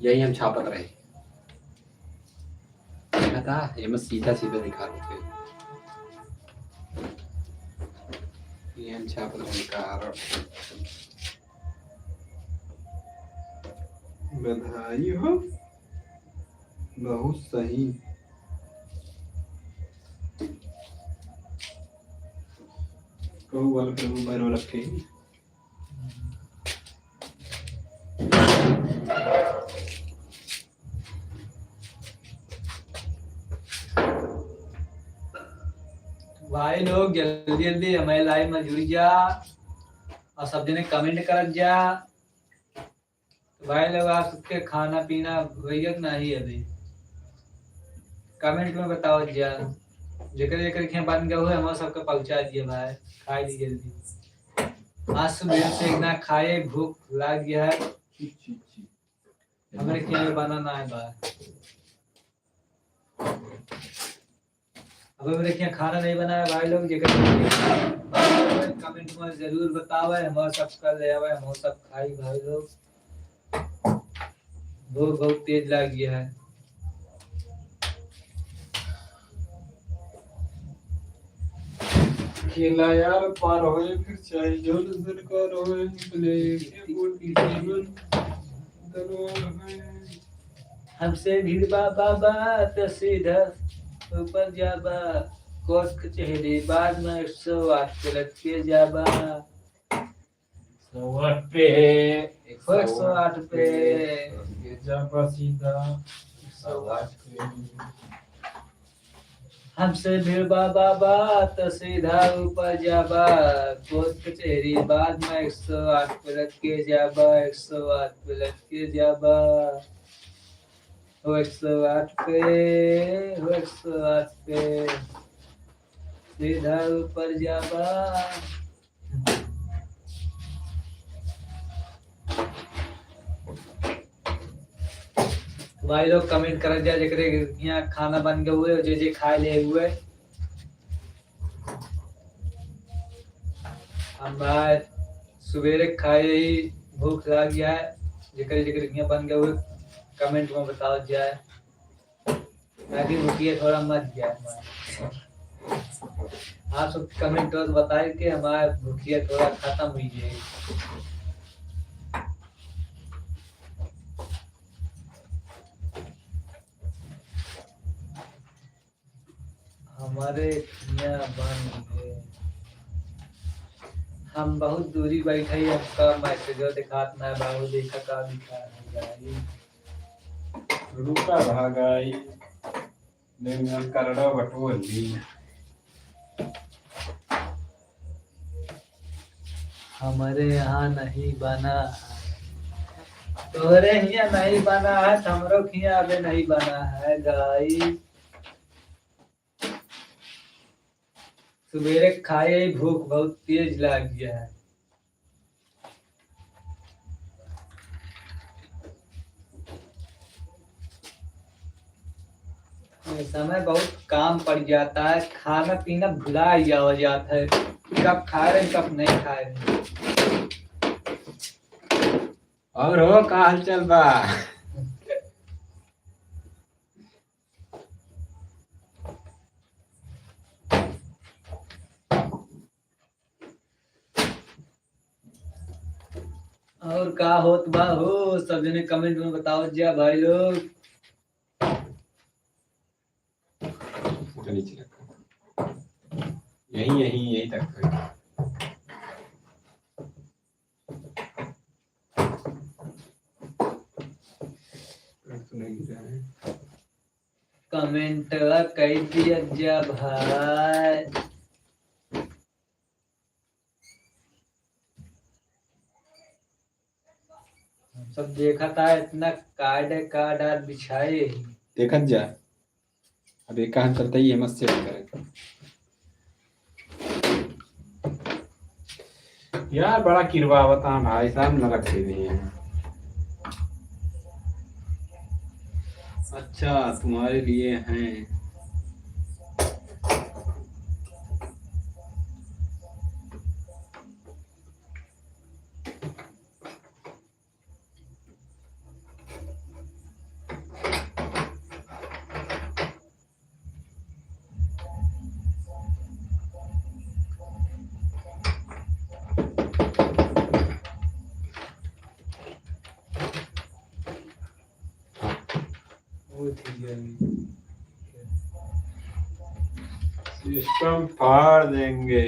यही हम छापत रहे। देखा था, ये मैं सीधा सीधा दिखा रहे थे। ये हम छापत रहे कार। बधाई हो, बहुत सही। कहू वाला फिर मोबाइल रखे। भाई लोग, जल्दी जल्दी हमारे live में जुड़ जा और सब जने comment करत जा। तो भाई लोग, आप सबके खाना पीना होइगा कि नहीं अभी? Comment में बताओ जा। जेकर जेकर के बन गए हुए, हम सबके पहुँचा दिए भाई, खाई ली जल्दी। आज सुबह से इतना खाए, भूख लाग गया है। हमरे क्या बना ना है बा। अबे मेरे क्या खाना नहीं बना है भाई लोग, जेकर comment में जरूर बतावे, हम सब कर ले आवे, हम सब खाई भाई लोग। भूख बहुत तेज लाग गया है। खेला यार पार होए, फिर चाहे जौन सरकार होए, निकले के वोट की जीवन दरबार होए। हमसे भिड़बा बाबा त सीधा ऊपर जाबा, कोर्ट कचहरी बाद में एक सौ आठ पे लटके जाबा। सौ आठ पे, हो एक सौ आठ पे। एक सौ आठ पे। ये जाबा सीधा एक सौ आठ पे। हमसे भिड़बा बाबा त सीधा ऊपर जाबा, कोर्ट कचहरी बाद में एक सौ आठ पे लटके जाबा, एक सौ आठ पे लटके जाबा। हो एक सौ आठ पे, हो एक सौ आठ पे, सीधा ऊपर जाबा। भाई लोग comment करत जा, जेकरे यहाँ खाना बन गए हुए, जे जे खाए ले हुए। हम भाई सुबेरे खाए ही भूख लाग गया है, जेकरे जेकरे यहाँ बन गए हुए comment में बताओ जाए। ताकि भुखिया थोड़ा मर जाए। आप सब comment तो बताए कि हमारा भुखिया थोड़ा खत्म हुई जाए। हमारे हियाँ बन गए। हम बहुत दूरी बैठे ही, हमका message दिखात ना है बाबू, देखा का लिखा है गाई। रुका रहा गाई, नहीं, मैं करड़ा बटोर ली। हमारे यहाँ नहीं बना है, तोहरे हियाँ नहीं बना है, तो हमरो हियाँ अबे नहीं बना है गाई। सुबेरे खाए ही भूख बहुत तेज लाग गया है। समय बहुत काम पड़ जाता है, खाना पीना भुला ही जावा जाता है, कब खा रहे हैं, कब नहीं खा रहे हैं। और हो, का हाल चाल बा? और का होत बा हो, सब जने comment में बताओ जा भाई लोग। ऊपर नीचे रखो। यहीं, यहीं, यहीं तक रखो। Comment कई दिया जा भाई। हम सब देखा था, इतना कार्ड है, कार्ड आर बिछाए ही। देखत जा, अब एक हाथ चलता ही, ये मत से करे। यार, बड़ा किरवावत हाँ भाई साहब, नरक से भी हैं। अच्छा, तुम्हारे लिए हैं। सिस्टम फाड़ देंगे।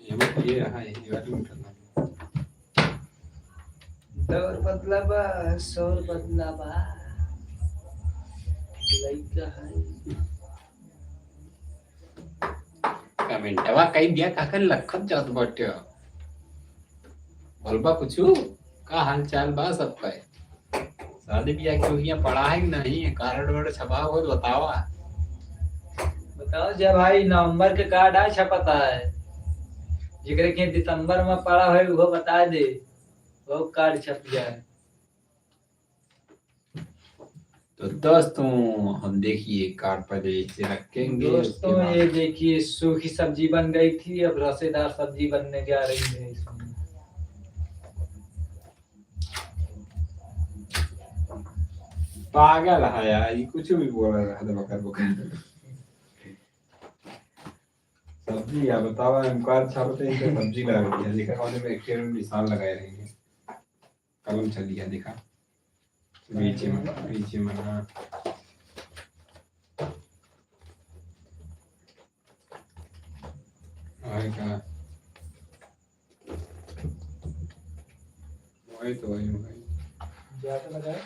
ये मत, ये रहा, ये वाला उठा ला। दौर बदला बा, सौर बदला बा। लइका है। कमेंटवा कई दिया, काका लखत जात बाटे। बोलबा कुछु? का हाल चाल बा सबका? शादी ब्याह के हुइया पड़ा है कि नहीं? कार्ड वर्ड छपा हो तो बतावा। बताओ जा भाई, नवंबर के कार्ड आए छपता है, जेकरे के दिसंबर में पड़ा है वो बता दे, वो कार्ड छप जाए। तो दोस्तों, हम देखिए कार्ड पर इसे रखेंगे। दोस्तों, ये देखिए सूखी सब्जी बन गई थी, अब रसेदार सब्जी बनने जा रही है इसमें। पागल है यार, ये कुछ भी बोल रहा है, बकर बकर। सब्जी या बतावा, हम कार्ड छापते हैं, इनका सब्जी लगा दिया। देखा, कौन में एक निशान लगाए रहेंगे, कलम चल दिया, देखा, बीच में, बीच में, हाँ। आएगा। वही तो, वही, वही। ज्यादा लगा है?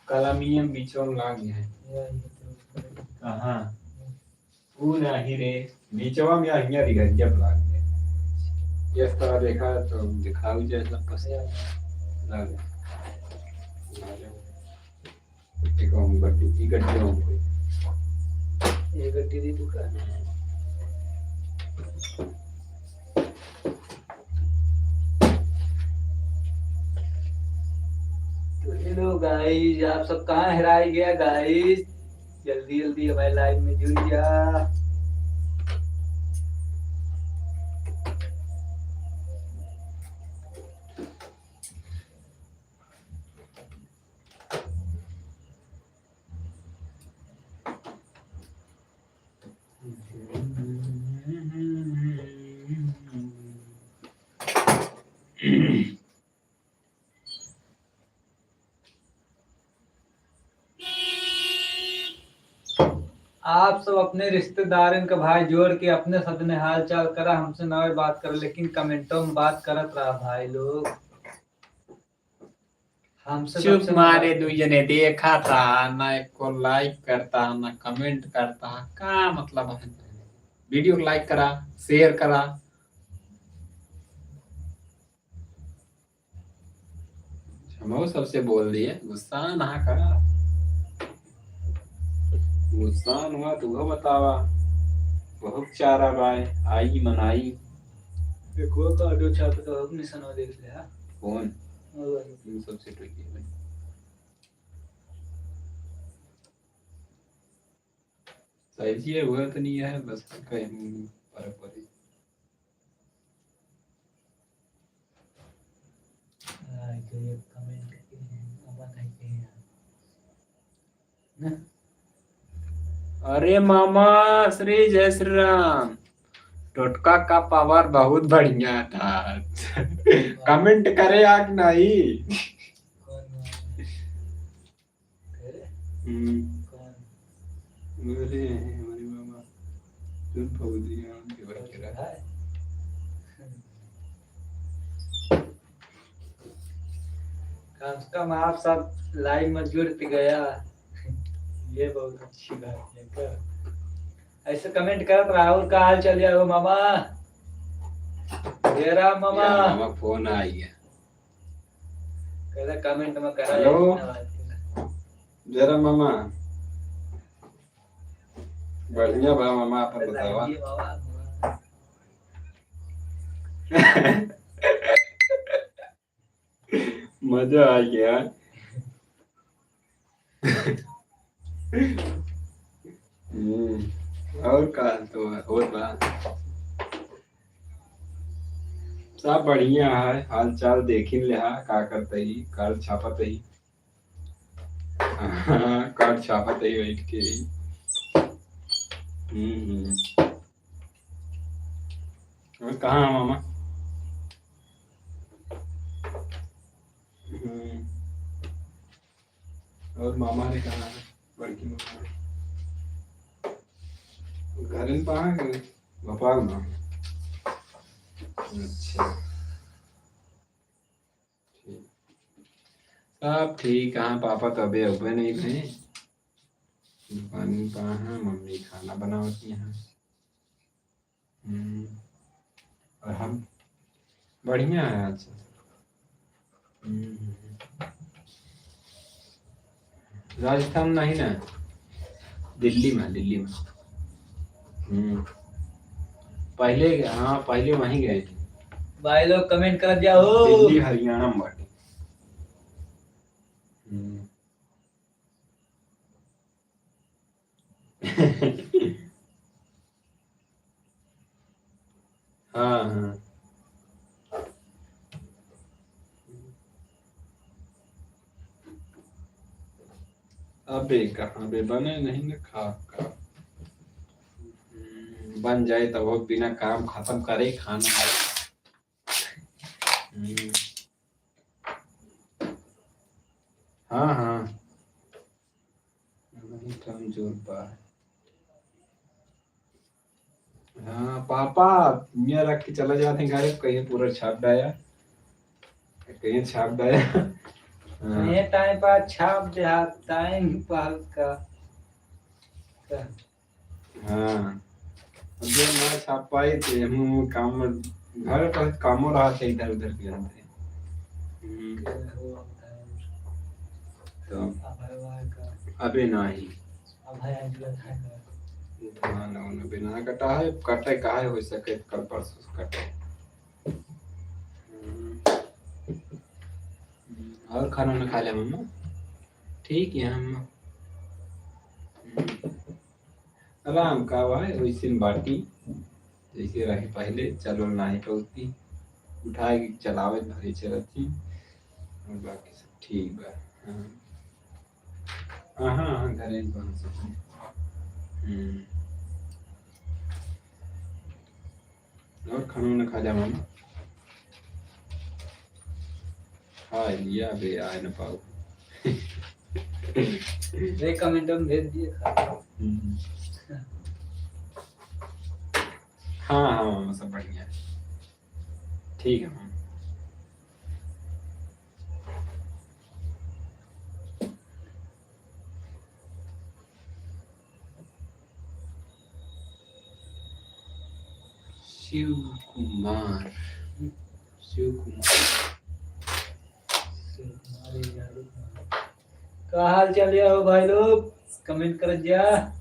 कलमियम बीचों में लाग गया है। या, ये तो कहाँ? वो नहीं रे, बीचवा में हियाँ दिखा, जब लाग गया। इस तरह देखा तो दिखाऊ जाए सब पस-, या। लाग गया। लाग गया। एक और गड्डी, ई गड्डी और कोई। ये गड्डी दी तू का? तो hello guys, आप सब कहाँ हेराई गया guys? जल्दी जल्दी हमारे live में जुड़ जा। आप सब अपने रिश्तेदारन का भाई जोड़ के अपने साथ में हाल चाल करा, हमसे ना बात कर, लेकिन कमेंटों में बात करत रहा भाई लोग। हमसे चुप सबसे मारे, ज्यादा दुई जने देखा था, ना एको like करता, ना comment करता, का मतलब है? Video को like करा, share करा। हमहू सबसे बोल दिए, गुस्सा ना करा। गुस्सा हुआ तो वो बतावा। बहुत चारा बाय, आई मनाई। एक वो कार्डो छाप तो हम निशान देख ले, हाँ? कौन? वो वाला। इन सबसे तो ये भाई। सही चीज है, वो तो नहीं है, बस कहीं फर्क पड़े। आ, तो ये comment के अपन है के यहाँ। ना? अरे मामा श्री जय श्री राम, टोटका का power बहुत बढ़िया था। Comment करे या कि नहीं? कौन मामा? तेरे? हम्म। कौन? मेरे हैं, हमारे मामा। तुम फौजी हैं, उनके बड़ा फौजी किला। है? कम से कम आप सब live में जुड़ तो गया, ये बहुत अच्छी बात है। क्या ऐसे comment करत रहा, और का हाल चाल है हो मामा? जय राम मामा। या मामा, फोन आ गया। कहला comment में करा हेलो। इतना बात। जय राम मामा। बढ़िया बा मामा, आपन बतावा। ये बाबा। मजा आ गया। हम्म, और का तो होत बा? सब बढ़िया है, हाल चाल देखिन लेहा, का करत ही, card छापत ही। हाँ, card छापत ही बैठ के। हम्म, हम्म। और कहाँ है मामा? हम्म। और मामा रे कहाँ है? बड़की मामा रे। घरे में कहाँ है? भोपाल में। अच्छा। ठीक। सब ठीक। कहाँ पापा तो अबे अबे नहीं थे। दुकान में कहाँ है? मम्मी खाना बनावत यहाँ। हम्म, और हम बढ़िया है आज। हम्म, राजस्थान नहीं ना, दिल्ली में, दिल्ली में। हम्म, पहले, हाँ, पहले वहीं गए थे। भाई लोग comment कर जाओ। दिल्ली हरियाणा में बाटे। हम्म। हाँ, हाँ। अबे कहाँ बे, बने नहीं न खा का। हम्म, बन जाए तब हो, बिना काम खत्म करे खाना। हम्म। हाँ, हाँ। वही काम जोर पा है। हाँ, पापा, मियाँ रख के चला जाते हैं गायब, कहीं पूरा छाप डाया, कहीं छाप डाया। हाँ। ये time पर छाप दे, हाँ, time पर का, का। हाँ। अब जो ना छाप पाई, तो हम काम में, घर पर कामों रहा थे इधर उधर के अंदर। हम्म। तो अबे नाही। धान उन बिना कटा है, कटे काहे हो सके, कल परसों से कटे। हम्म। और खाना उना खा लिया मम्मा? ठीक है हम। हम्म। आराम का भाई, वैसे में बाटी, जैसे रहे पहले, चलो नाही पहुँचती, उठाए के चलावे भरे चलत थी, और बाकी सब ठीक बा। हाँ। हाँ, हाँ, हाँ, घरे ही पहुँच सकते। हम्म। और खाना उना खा लिया मामा? खा लिया बे, आए न पाओ। रे comment में भेज दिए। हम्म। हाँ, हाँ, मामा, सब बढ़िया है। ठीक है, मामा। शिव कुमार, शिव कुमार। का हाल चाल है हो भाई लोग? Comment कर जा।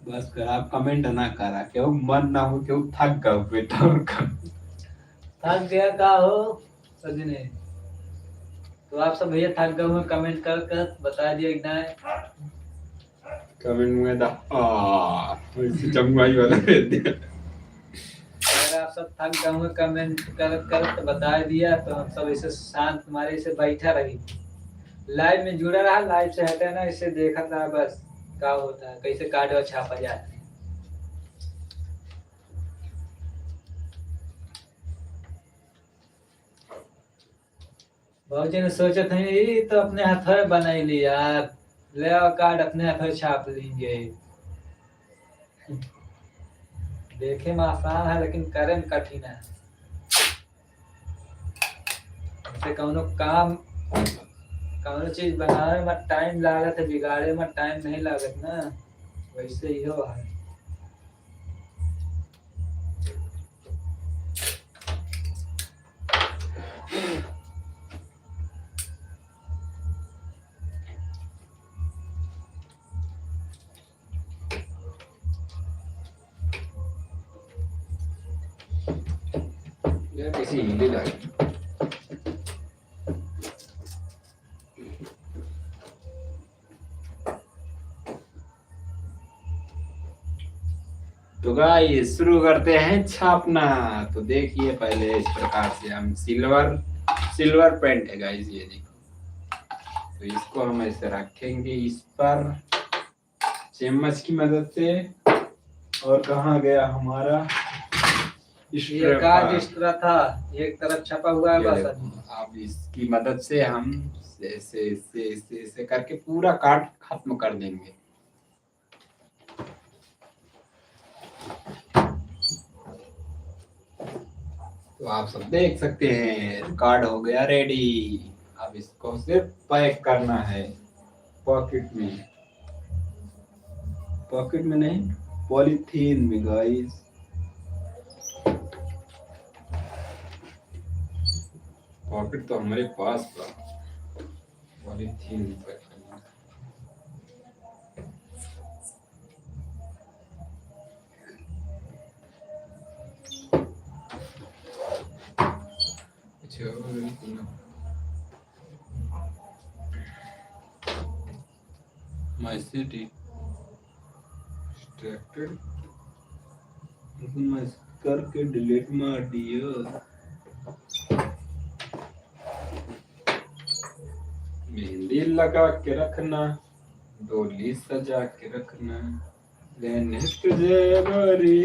बस कर, आप comment ना करा, क्यों मन ना हो, क्यों थक गए बेटा, और का। थक गया का हो सजने? तो आप सब भैया थक गए हो, comment कर कर बता दिया एक दाएं। Comment में दा, आ, वैसे चमुआई वाला भेज दिया। अगर आप सब थक गए हो comment करत करत तो बता दिया, तो हम सब ऐसे शांत मारे ऐसे बैठा रही। Live में जुड़ा रहा, live से हटे ना, इसे देखत रहा बस का होता है, कैसे card छापा जाता है। बहुत जन सोचत हैं, "ई तो अपने हाथवे बनाई ली यार, ले आओ card, अपने हाथवे छाप लेंगे।" देखे में आसान है, लेकिन करे में कठिन है। जैसे कौनो काम, कौनो चीज बनावे में time लागत है, बिगाड़े में time नहीं लागत ना, वैसे इहो है। यार, कैसे हिंदी लागे? तो गाइस, शुरू करते हैं छापना। तो देखिए, पहले इस प्रकार से हम सिल्वर, सिल्वर पेंट है गाइस, ये देखो। तो इसको हम ऐसे रखेंगे इस पर चम्मच की मदद से। और कहाँ गया हमारा ये स्ट्रेपर? कार्ड इस तरह था, एक तरफ छपा हुआ है ये बस। देखो, अब इसकी मदद से हम ऐसे, ऐसे, ऐसे, ऐसे करके पूरा कार्ड खत्म कर देंगे। तो आप सब देख सकते हैं, कार्ड हो गया रेडी। अब इसको सिर्फ पैक करना है पॉकेट में, पॉकेट में नहीं, पॉलीथीन में गाइस। पॉकेट तो हमारे पास था, पॉलीथीन में पैक करना। अच्छा, और एक मिनट। Message distracted. मैं करके डिलीट मार दियो। मेहंदी लगा के रखना, डोली सजा के रखना, लेने तुझे गोरी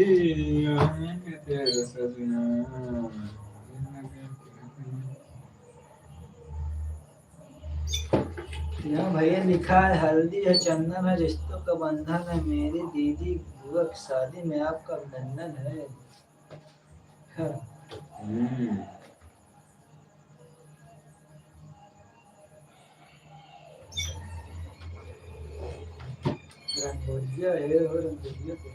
आएंगे तेरे सजना। यहाँ भैया लिखा है, हल्दी है, चंदन है, रिश्तों का बंधन है, मेरी दीदी बुआ की शादी में आपका अभिनंदन है। हाँ। हम्म। रंगोलिया है, हो रंगोलिया को।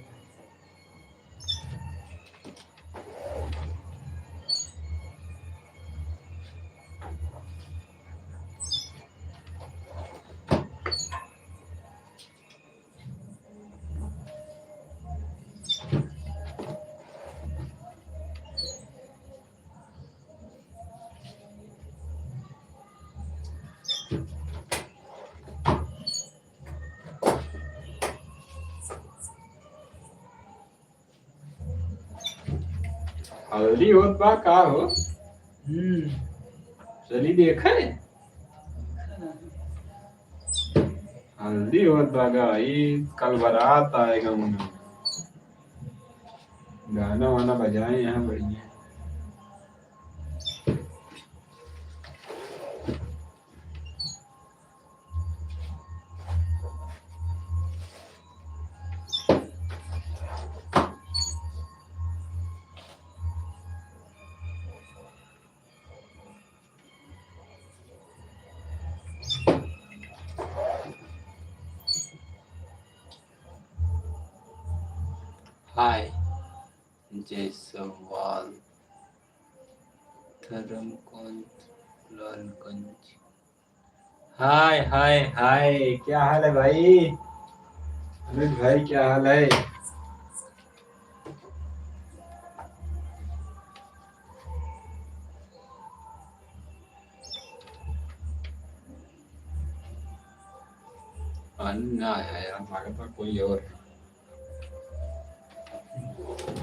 हल्दी होत बा का हो? हम्म। चली देखे। हल्दी होत बा का, ई कल बारात आएगा उन्हें। गाना वाना बजाए यहाँ बढ़िया। हाय, जय सवाल, धर्मकांत, लालगंज। हाय, हाय, हाय, क्या हाल है भाई? अनुज भाई, क्या हाल है? अन्ना है यार, लागत बा कोई और है।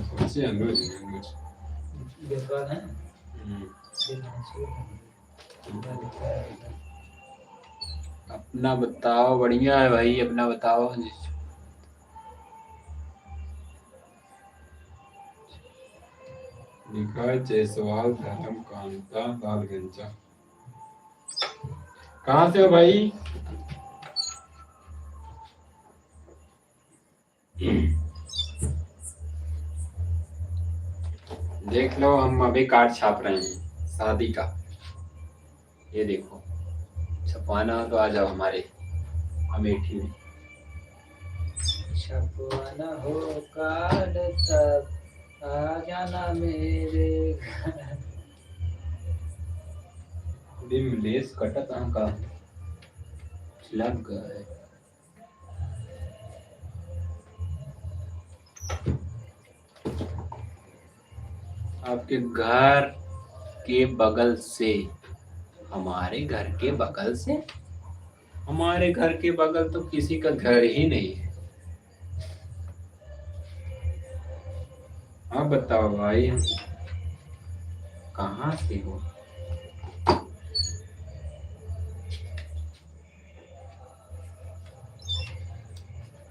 कौन से अनुज है, अनुज? विद्वान है? हम्म। विद्वान से अपना बताओ, बढ़िया है भाई, अपना बताओ। लिखा है जायसवाल धर्म कांता लालगंजा। कहाँ से हो भाई? देख लो, हम अभी कार्ड छाप रहे हैं शादी का। ये देखो, छपवाना हो तो आ जाओ हमारे अमेठी में। छपवाना हो कार्ड तब आ जाना मेरे घर। बिमलेश कटत अहंका लग गए। आपके घर के बगल से, हमारे घर के बगल से, हमारे घर के बगल तो किसी का घर ही नहीं है। अब बताओ भाई, कहाँ से हो?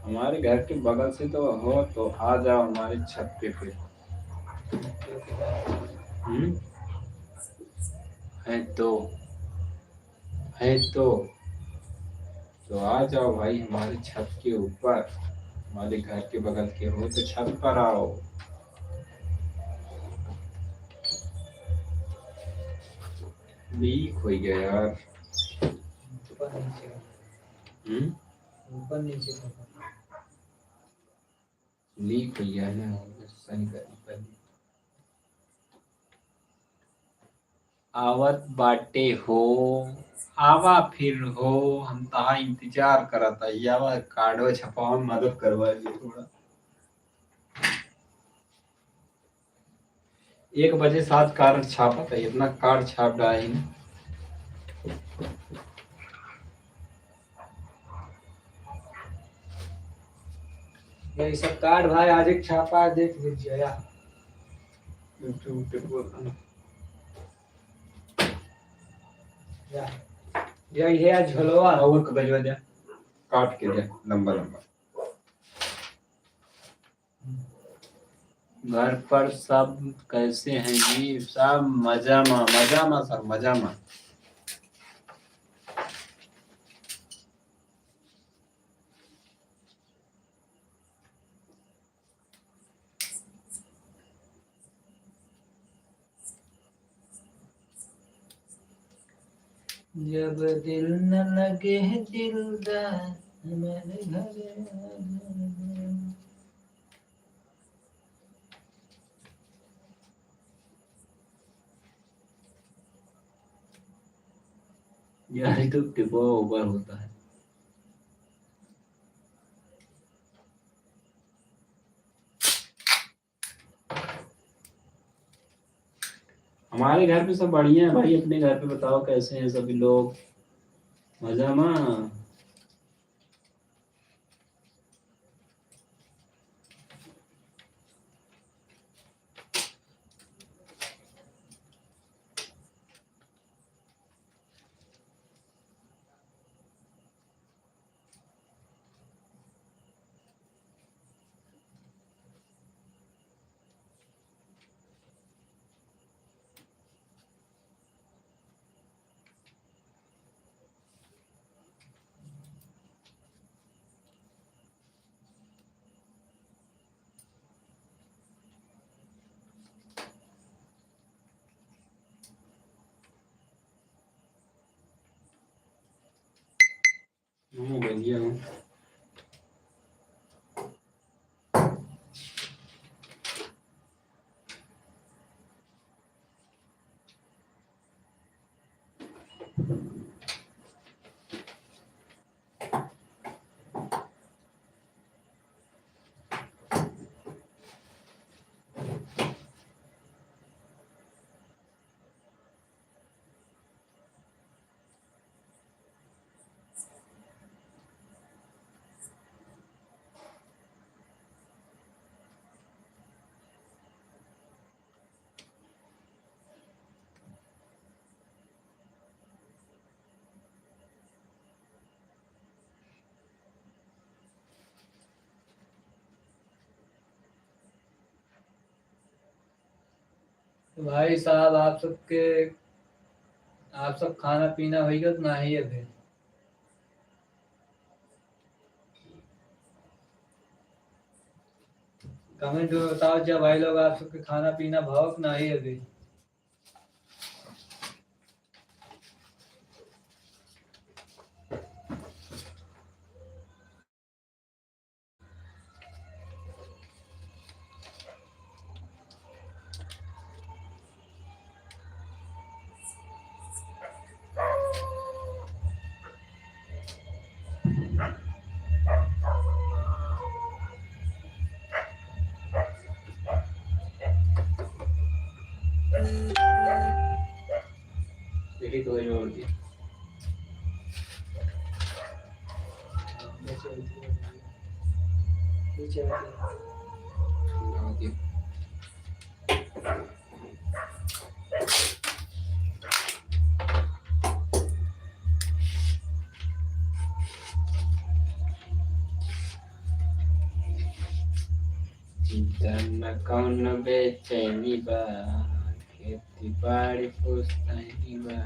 हमारे घर के बगल से तो हो, तो आ जाओ हमारे छत पे फिर। हम्म? है तो, है तो, तो आ जाओ भाई हमारे छत के ऊपर, हमारे घर के बगल के हो तो छत पर आओ। लीक हो गया यार। ऊपर नीचे। हम्म? ऊपर नीचे। लीक हो गया है ना, सही कर पहले। आवत बाटे हो, आवा फिर हो, हम तहा इंतजार करत हई, आवा कार्डवा छपावे में मदद करवा दियो थोड़ा। एक बजे साथ कार्ड छापत है, इतना कार्ड छाप डाइन। यही सब कार्ड भाई आज एक छापा है, देख लीजिए यार। YouTube पे बोल। या, यही है झोलवा। और कगजवा दे, काट के दे, लंबा लंबा। घर पर सब कैसे हैं जी? सब मजा मा, मजा मा, सब मजा मा। जब दिल न लगे दिलदार, हमारे घर आ जा। यार, ये तो टिपवा ऊपर होता है। हमारे घर पे सब बढ़िया है भाई, अपने घर पे बताओ कैसे हैं सभी लोग? मजा मा? हाँ, बढ़िया हूँ। तो भाई साहब, आप सबके, आप सब खाना पीना होइगा कि नाही अभी? Comment में बताओ जा भाई लोग, आप सबके खाना पीना भवा कि नाही अभी? एडिट हो जाओ जी। नीचे आइए। नीचे आइए। धन कौन बेचैनी बा, खेती बाड़ी पुश्तैनी बा।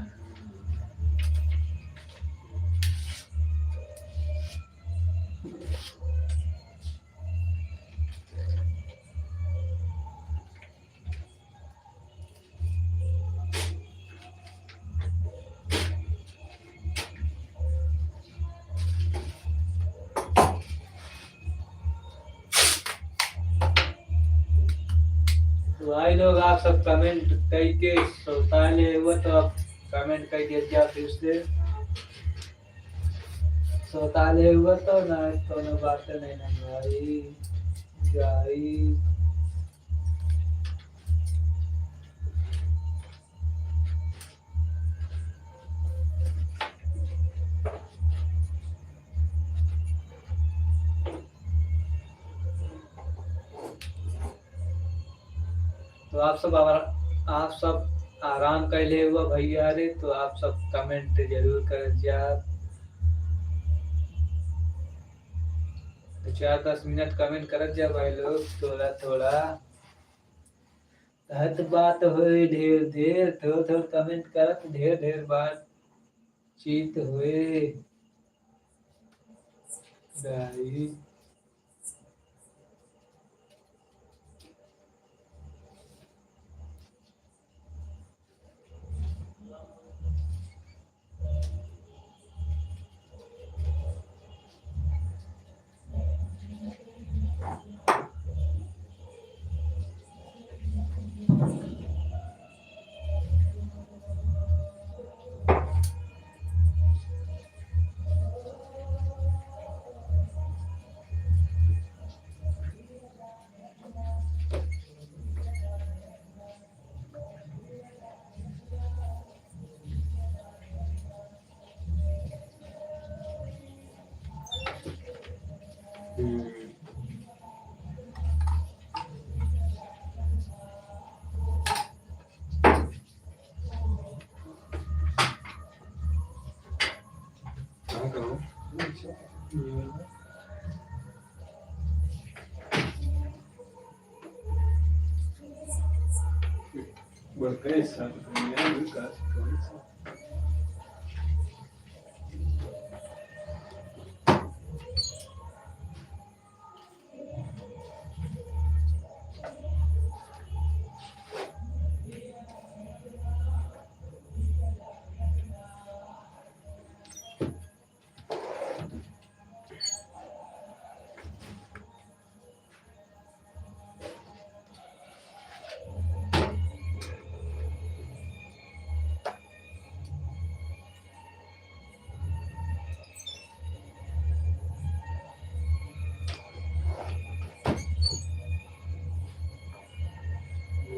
तो भाई लोग, आप सब कमेंट करके सोता ले हुआ, तो आप कमेंट कर दिया जाए फिर से। सोता ले हुआ तो ना, कोनो बात नहीं ना भाई, भाई। तो आप सब आरा-, आप सब आराम कैले हुआ भैया रे, तो आप सब कमेंट जरूर कर जा। तो चार दस मिनट कमेंट करत जा भाई लोग, थोड़ा थोड़ा। कहत बात होए ढेर ढेर, थोड़ थोड़ कमेंट करत ढेर ढेर बातचीत होए। भाई।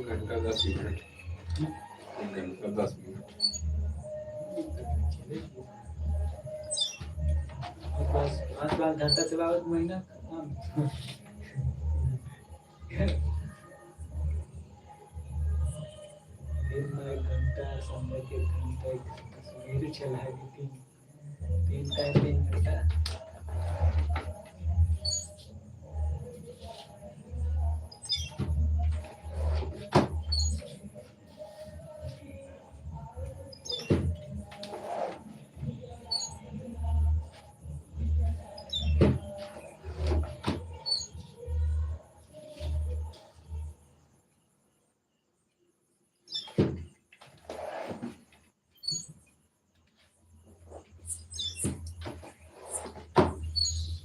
घंटा दस मिनट। एक घंटा दस मिनट। बस पाँच पाँच घंटा चलावत महीना खत्म। दिन में एक घंटा, संध्या के एक घंटा, एक घंटा, सवेरे चला है कि तीन, तीन टाइम तीन घंटा।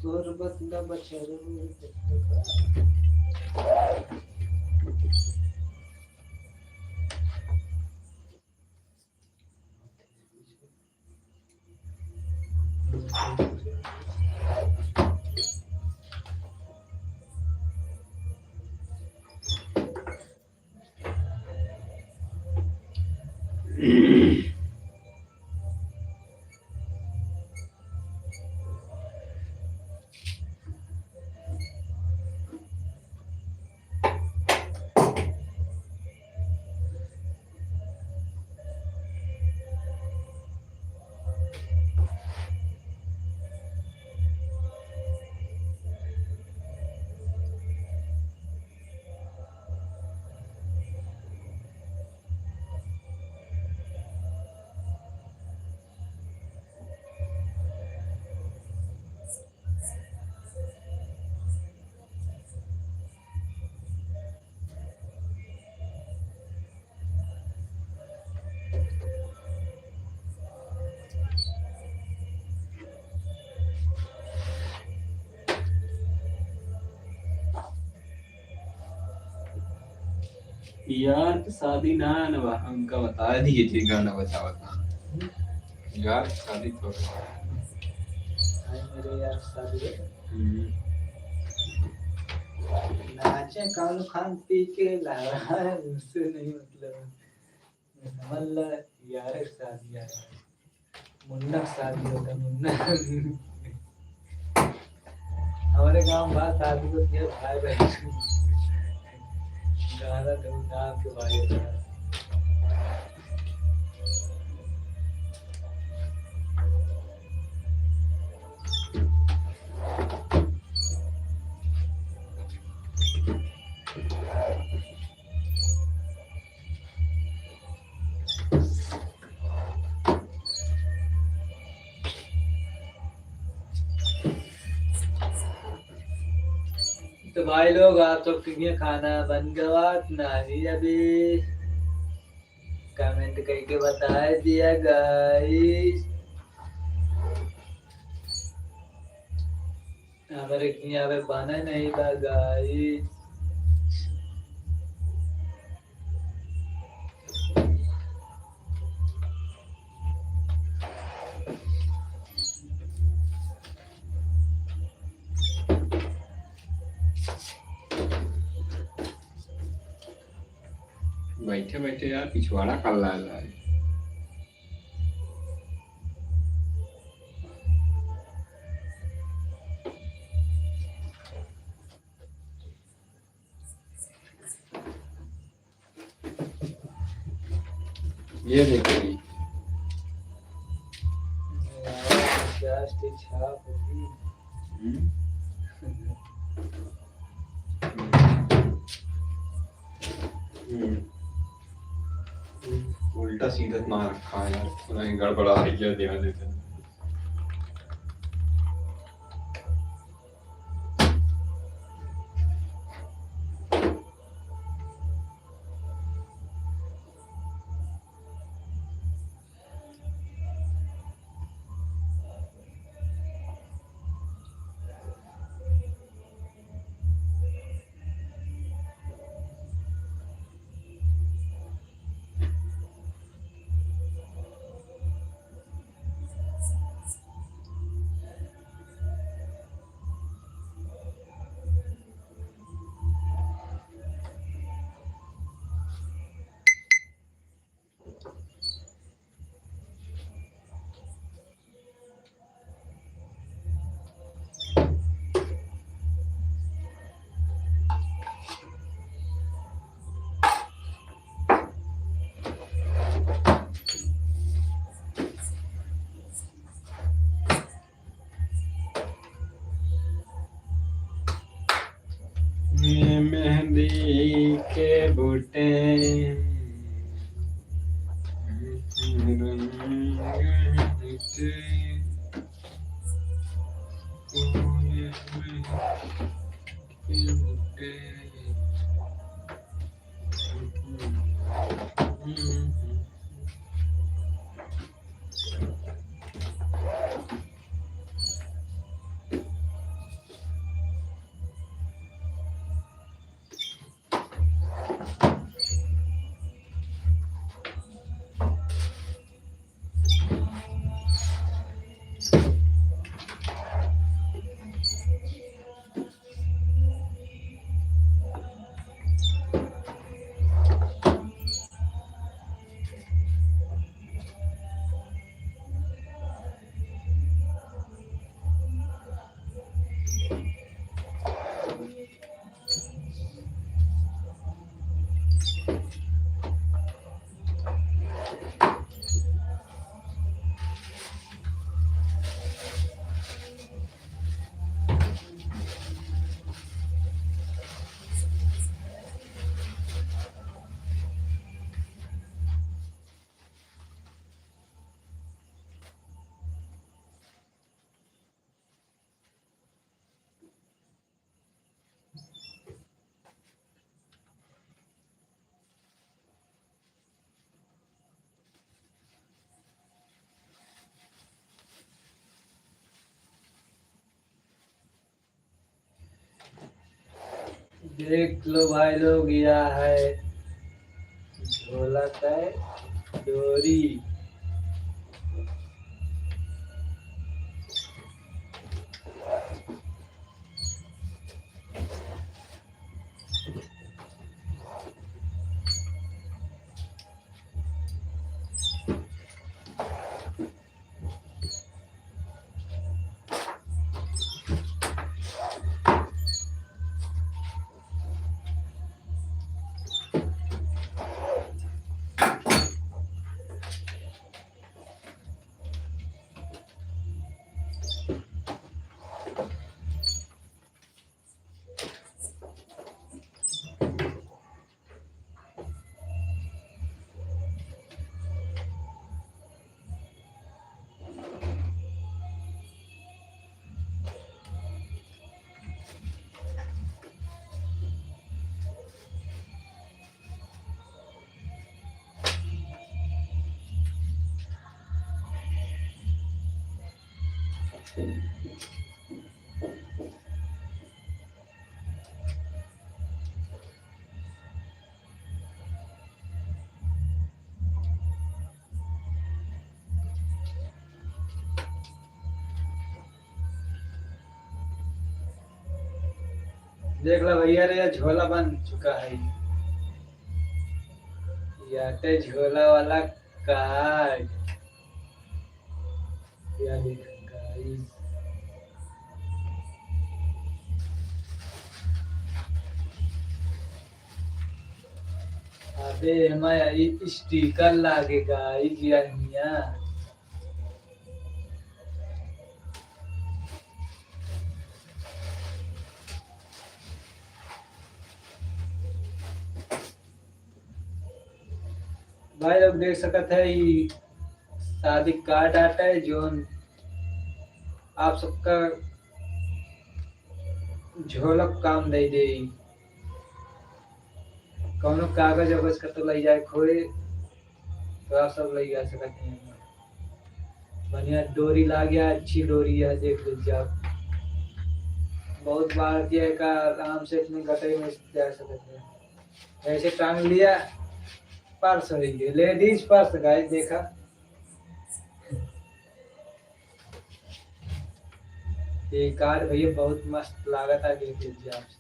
शरबत दा बच्चा रे। यार के शादी ना आना बा, हमका बता दिए थे गाना बजावत ना। यार के शादी तो हाय मेरे यार के शादी है। हम्म। नाचे कालू खान पी के लावा है, उससे नहीं मतलब। समझ ला, यार के शादी है। मुन्ना के शादी होता, मुन्ना। हमारे गांव में बात शादी होती है, भाई बहन। गाना धूमधाम के भाई होता है। तो भाई लोग, आप सब के लिए खाना बन गवा कि नाही अभी? Comment करके बताए दिया guys। हमारे किया अबे बना नहीं बा guys। बैठे बैठे यार पिछवाड़ा कर ला है। ये देखो जी। यार, पचास के छाप होगी। हम्म। हम्म। उल्टा सीधा ना रखा है यार, थोड़ा ही गड़बड़ा है, क्या ध्यान देते हैं। मेहंदी के बूटे। देख लो भाई लोग, यह है जाता है डोरी। देख ला भैया रे, झोला बन चुका है। या ते झोला वाला कार्ड। या देखा guys। अबे एमा ई sticker लागेगा, ई जिया हिया। भाई लोग देख सकत है, ई शादी कार्ड आटा है, जोन आप सबका झोलक काम दे दे। कौनो कागज वगज का तो लई जाए खोए, तो आप सब लई जा सकत हैं। बढ़िया डोरी लाग गया, अच्छी डोरी है, देख लीजिए आप। बहुत बार किया है का, आराम से अपने गटई में जा सकते हैं। ऐसे टांग लिया, पर्स हो गई, लेडीज पर्स गाइस, देखा। ये कार्ड भैया बहुत मस्त लागत है, देख लीजिए आप सब।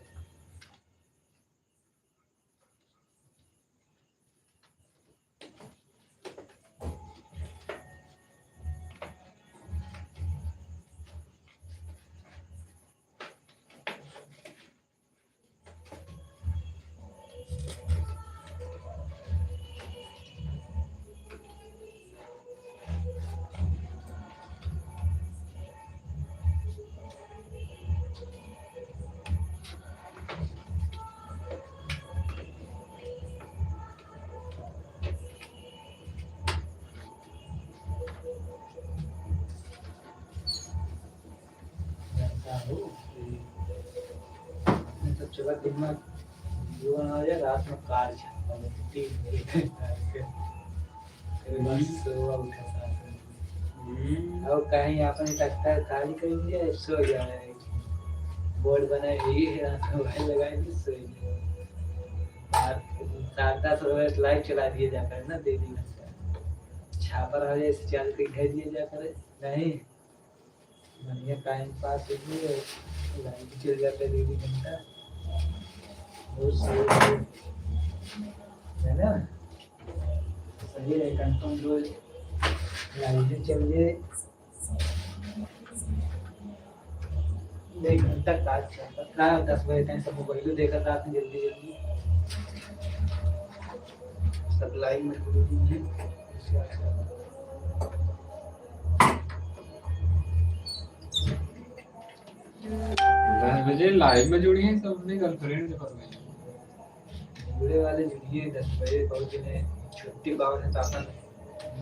जानता हूँ कि अपने सब चला दिन में जीवन आ जाए, रात में कार छापा ले, तीन बजे तक कार के। फिर बस हम्म। सुबह उठा सात बजे। हम्म। और कहीं अपन तख्ता खाली करेंगे, सो जाए। बोर्ड बनाए हुई है, रात में मोबाइल लगाएंगे, सो जाए। रात साढ़े दस बजे लाइट चला दिए जाकर ना, दे दी। छापर हो जाए, चालू के घर दिए जाकर, नहीं। बढ़िया टाइम पास हो गई, लाइट भी चल जाता है दो तीन घंटा। बहुत सही है, है ना? सही है, कंफर्म रोज लाइट भी चल जाए। एक घंटा काज चलता है, दस बजे तक सब मोबाइल देखत रहत हैं जल्दी जल्दी। सब लाइव में जुड़े हुए हैं। दस बजे लाइव में जुड़ी हैं सब अपने गर्लफ्रेंड के पास में। बूढ़े वाले जुड़िए दस बजे, बहुत जने छुट्टी पावन है तो अपन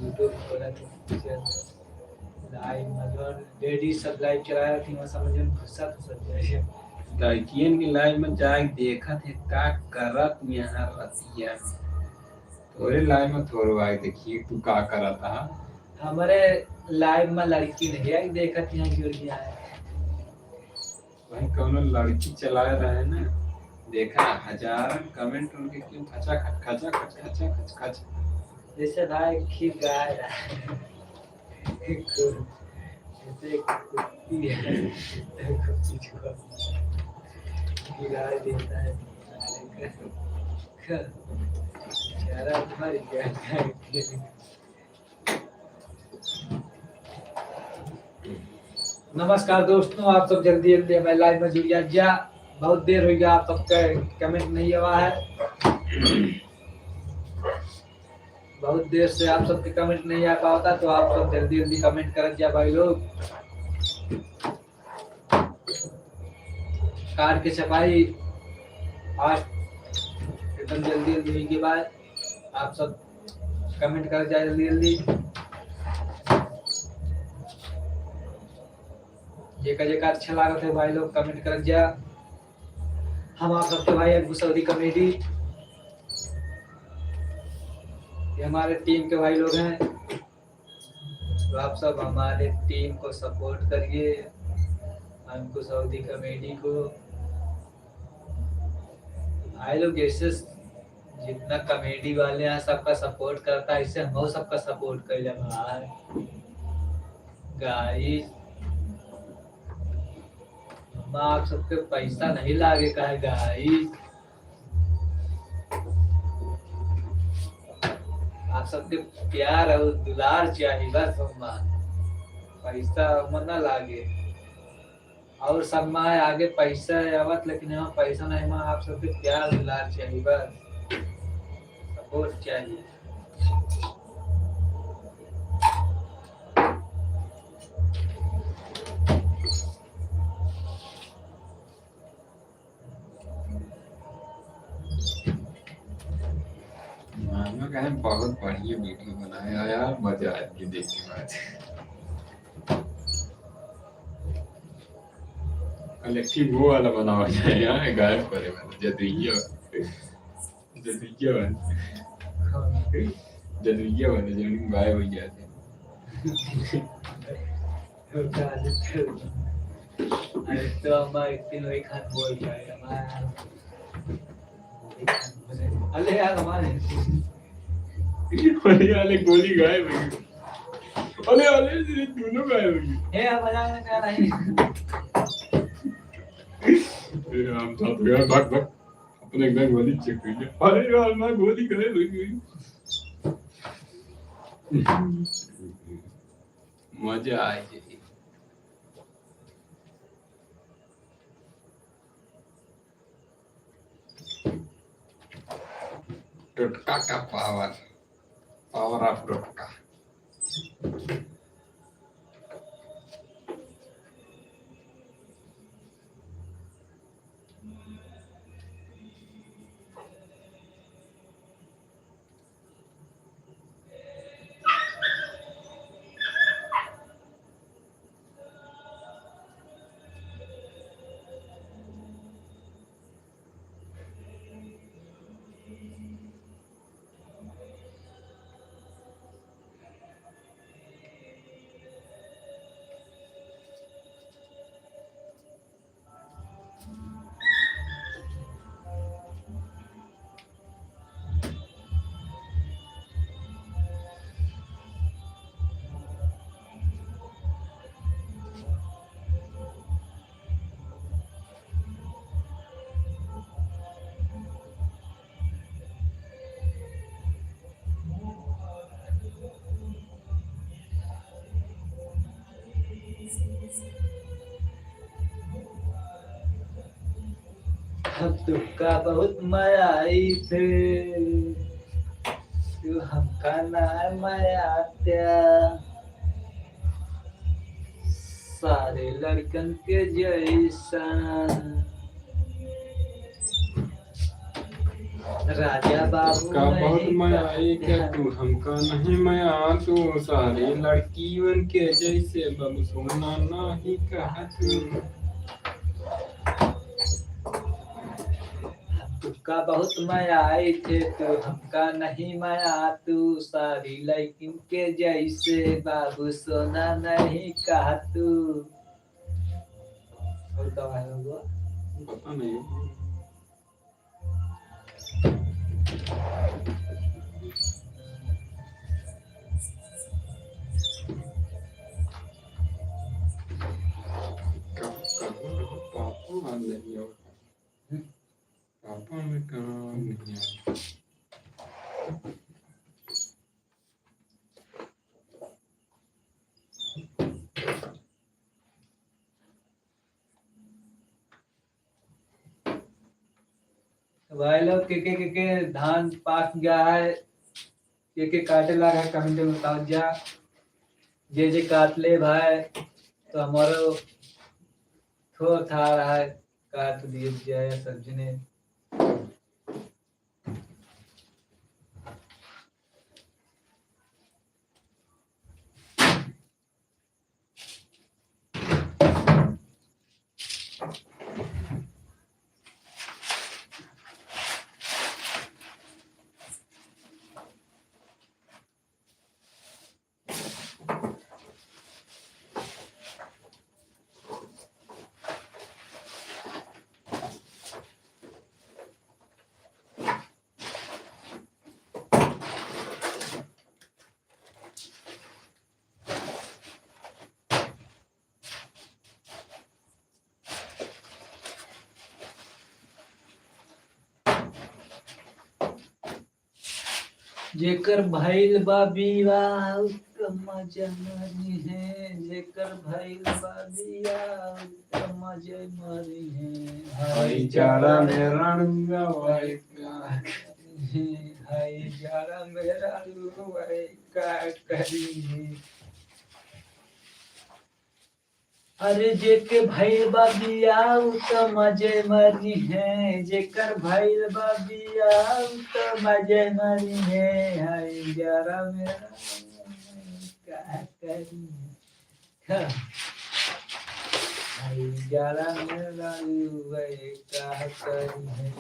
YouTube खोला थे, लाइव में जो लेडीज सब लाइव चला रही थी, वहाँ समझ में फुर्सत हो सकता है। लड़कियन के लाइव में जाए देखत है का करत यहाँ रतिया। तोरे लाइव में थोड़ो आए देखिए तू का करत हा। हमारे लाइव में लड़की नहीं आई, देखत यहाँ जुड़ गया है। वहीं कौनो लड़की चलाए रहे ना, देखा हजारन कमेंट उनके क्यों खचा खच, खचा खच, खचा खच, खच। जैसे भाई खीर गाय है। जैसे कुत्ती है, कुत्ती को खिला देता है। बेचारा मर गया। नमस्कार दोस्तों, आप सब जल्दी जल्दी हमारे live में जुड़ जा। बहुत देर हो गया, आप सबका comment नहीं हुआ है। बहुत देर से आप सबके comment नहीं आ पावता, तो आप सब जल्दी जल्दी comment करत जा भाई लोग। Card के छपाई आज एकदम जल्दी जल्दी होई के बाद आप सब comment करत जा जल्दी जल्दी। जेका जेका अच्छा लागत है भाई लोग comment करत जा। हम आप सबके भाई अंकुश अवधी comedy, ये हमारे team के भाई लोग हैं, तो आप सब हमारे team को support करिए, अंकुश अवधी comedy को। भाई लोग, ऐसे जितना comedy वाले हैं, सबका support करता है, इससे हम सबका support कर ले भाई। Guys, हम आप सबके पैसा नहीं लागे का है guys, आप सबके प्यार और दुलार चाहिए बस। हम पैसा हम ना लागे, और सब में आगे पैसा आवत, लेकिन यहाँ पैसा नहीं, में आप सबके प्यार दुलार चाहिए बस, support चाहिए। मामा कहे बहुत बढ़िया video बनाया यार, मजा आ गया देख के बाद। कल एक ठे वो वाला बनावा जाए यार, गायब करे वाला, जदुइया, जदुइया वाला, जदुइया वाला, जौन गायब हो जाते। अरे तो हमारे तीन वही खान बोल रहा है, हमारा अले यार, हमारे। अले, अले, गोली गायब हो गई। अले, अले, ये दोनों गायब हो गई। ए, यार, मजाक में कह रहा है। ए, राम था तो यार, भाग, भाग। अपने एक बार गोली check कर लिया। अरे यार, मैं गोली गायब हो गई। मजा आ गई। टोटका का power, power of टोटका। हम तुमका बहुत मयाई थे, तू हमका ना मयात्या। सारे लड़कन के जैसन। राजा बाबू का बहुत नहीं मयाई कहता। के तू हमका नहीं मया, तू सारे लड़कियन के जैसे बाबू सोना नहीं कहा तू। तुमका बहुत मयाई थे, तू हमका नहीं मया, तू सारी लड़किन के जैसे बाबू सोना नहीं कहा तू। और का है वो? पता नहीं। भाई लोग, के, के, के, के धान पाक गया है, के, के काटे लाग है, comment में बताओ जा। जे, जे काट ले भाई, तो हमारो थोर था रहा है, काट दिए जाए सब जने। जेकर भइल बा बियाह, उ त मजा मारी है। जेकर भइल बा बियाह, उ त मजा मारी है। हाय जाड़ा में राणुआ, वाई का करी है। हाय जाड़ा में राणुआ, वाई का करी है। अरे जेके भइल बा बियाह, उ त मजे मरी है। जेकर भइल बा बियाह, उ त मजे मरी है। हाय जाड़ा में राणुआ, वाई का करी है। हाँ। हाय जाड़ा में राणुआ, वाई का करी है।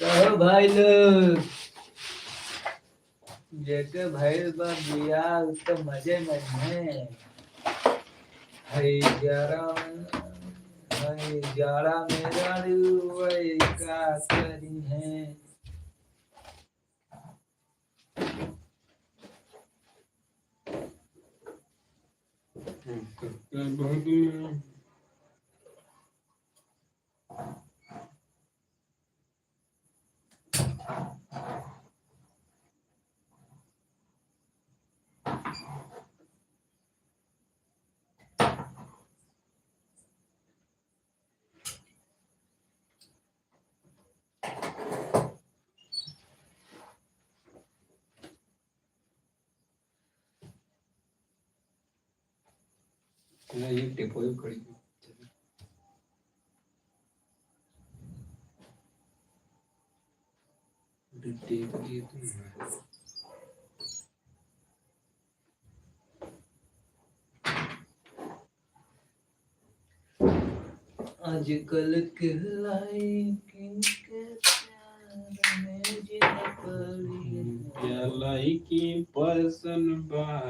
कहो भाई लोग, जेके भइल बा बियाह, उ त मजे में है। हई जाड़ा में, हई जाड़ा में राणुआ, वाई का करी है। बहुत दिन में ना, ये टेप हो, खड़ी। अरे, टेप ये तो है। आजकल के लइकिन के प्यार में जिन पड़ी है। क्या लइकी पसंद बा?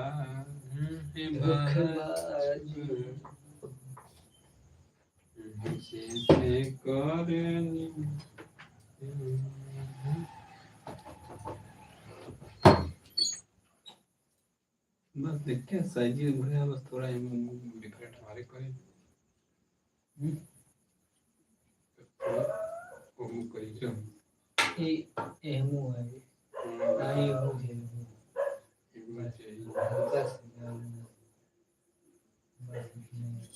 हम्म, हे धोखेबाज। जैसे करे। बस देख के साइज भैया, बस थोड़ा एम डिफरेंट हमारे करे। हम्म। थोड़ा ओमू करी जो। ए, एहमू है। हम्म। आ, एहमू है। एहमू चाहिए। हल्का सा। बस इतना ही।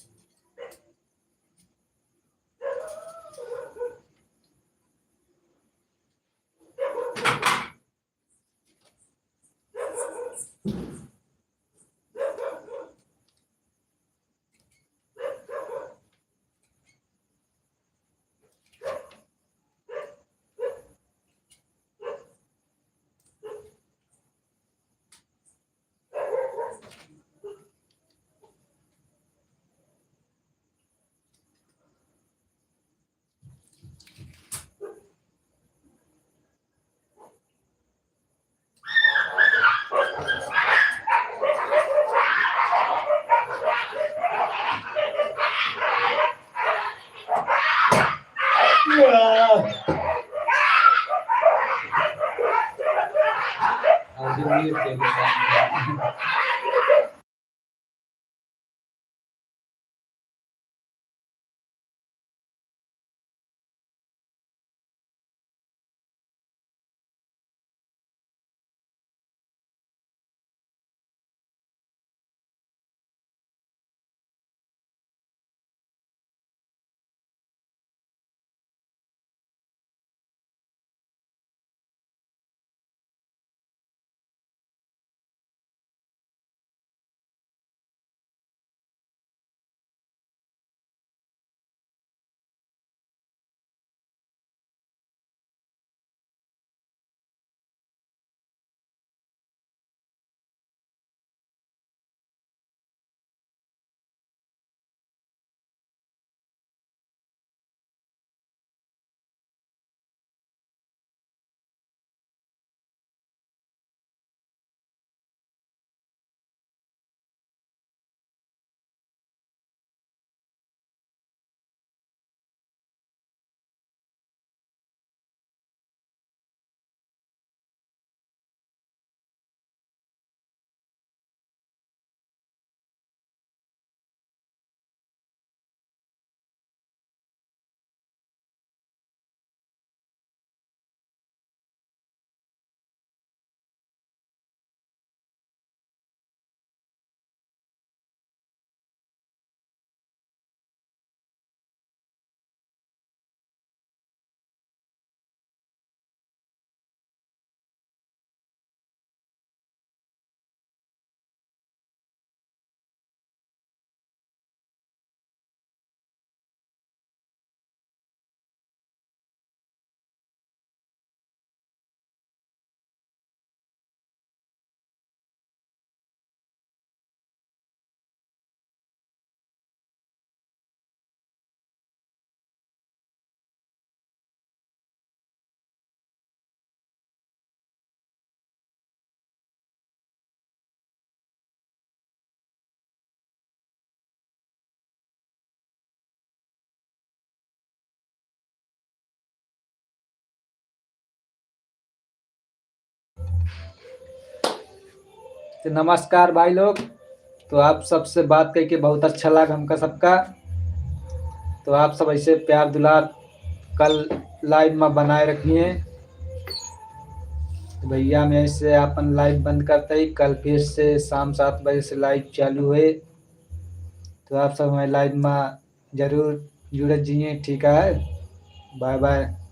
तो नमस्कार भाई लोग, तो आप सबसे बात करके बहुत अच्छा लगा हमका सबका। तो आप सब ऐसे प्यार दुलार कल लाइव में बनाए रखिए। तो भैया, हम ऐसे अपन लाइव बंद करते ही, कल फिर से शाम सात बजे से लाइव चालू है। तो आप सब हमारे लाइव में जरूर जुड़त जिए, ठीक है, बाय बाय।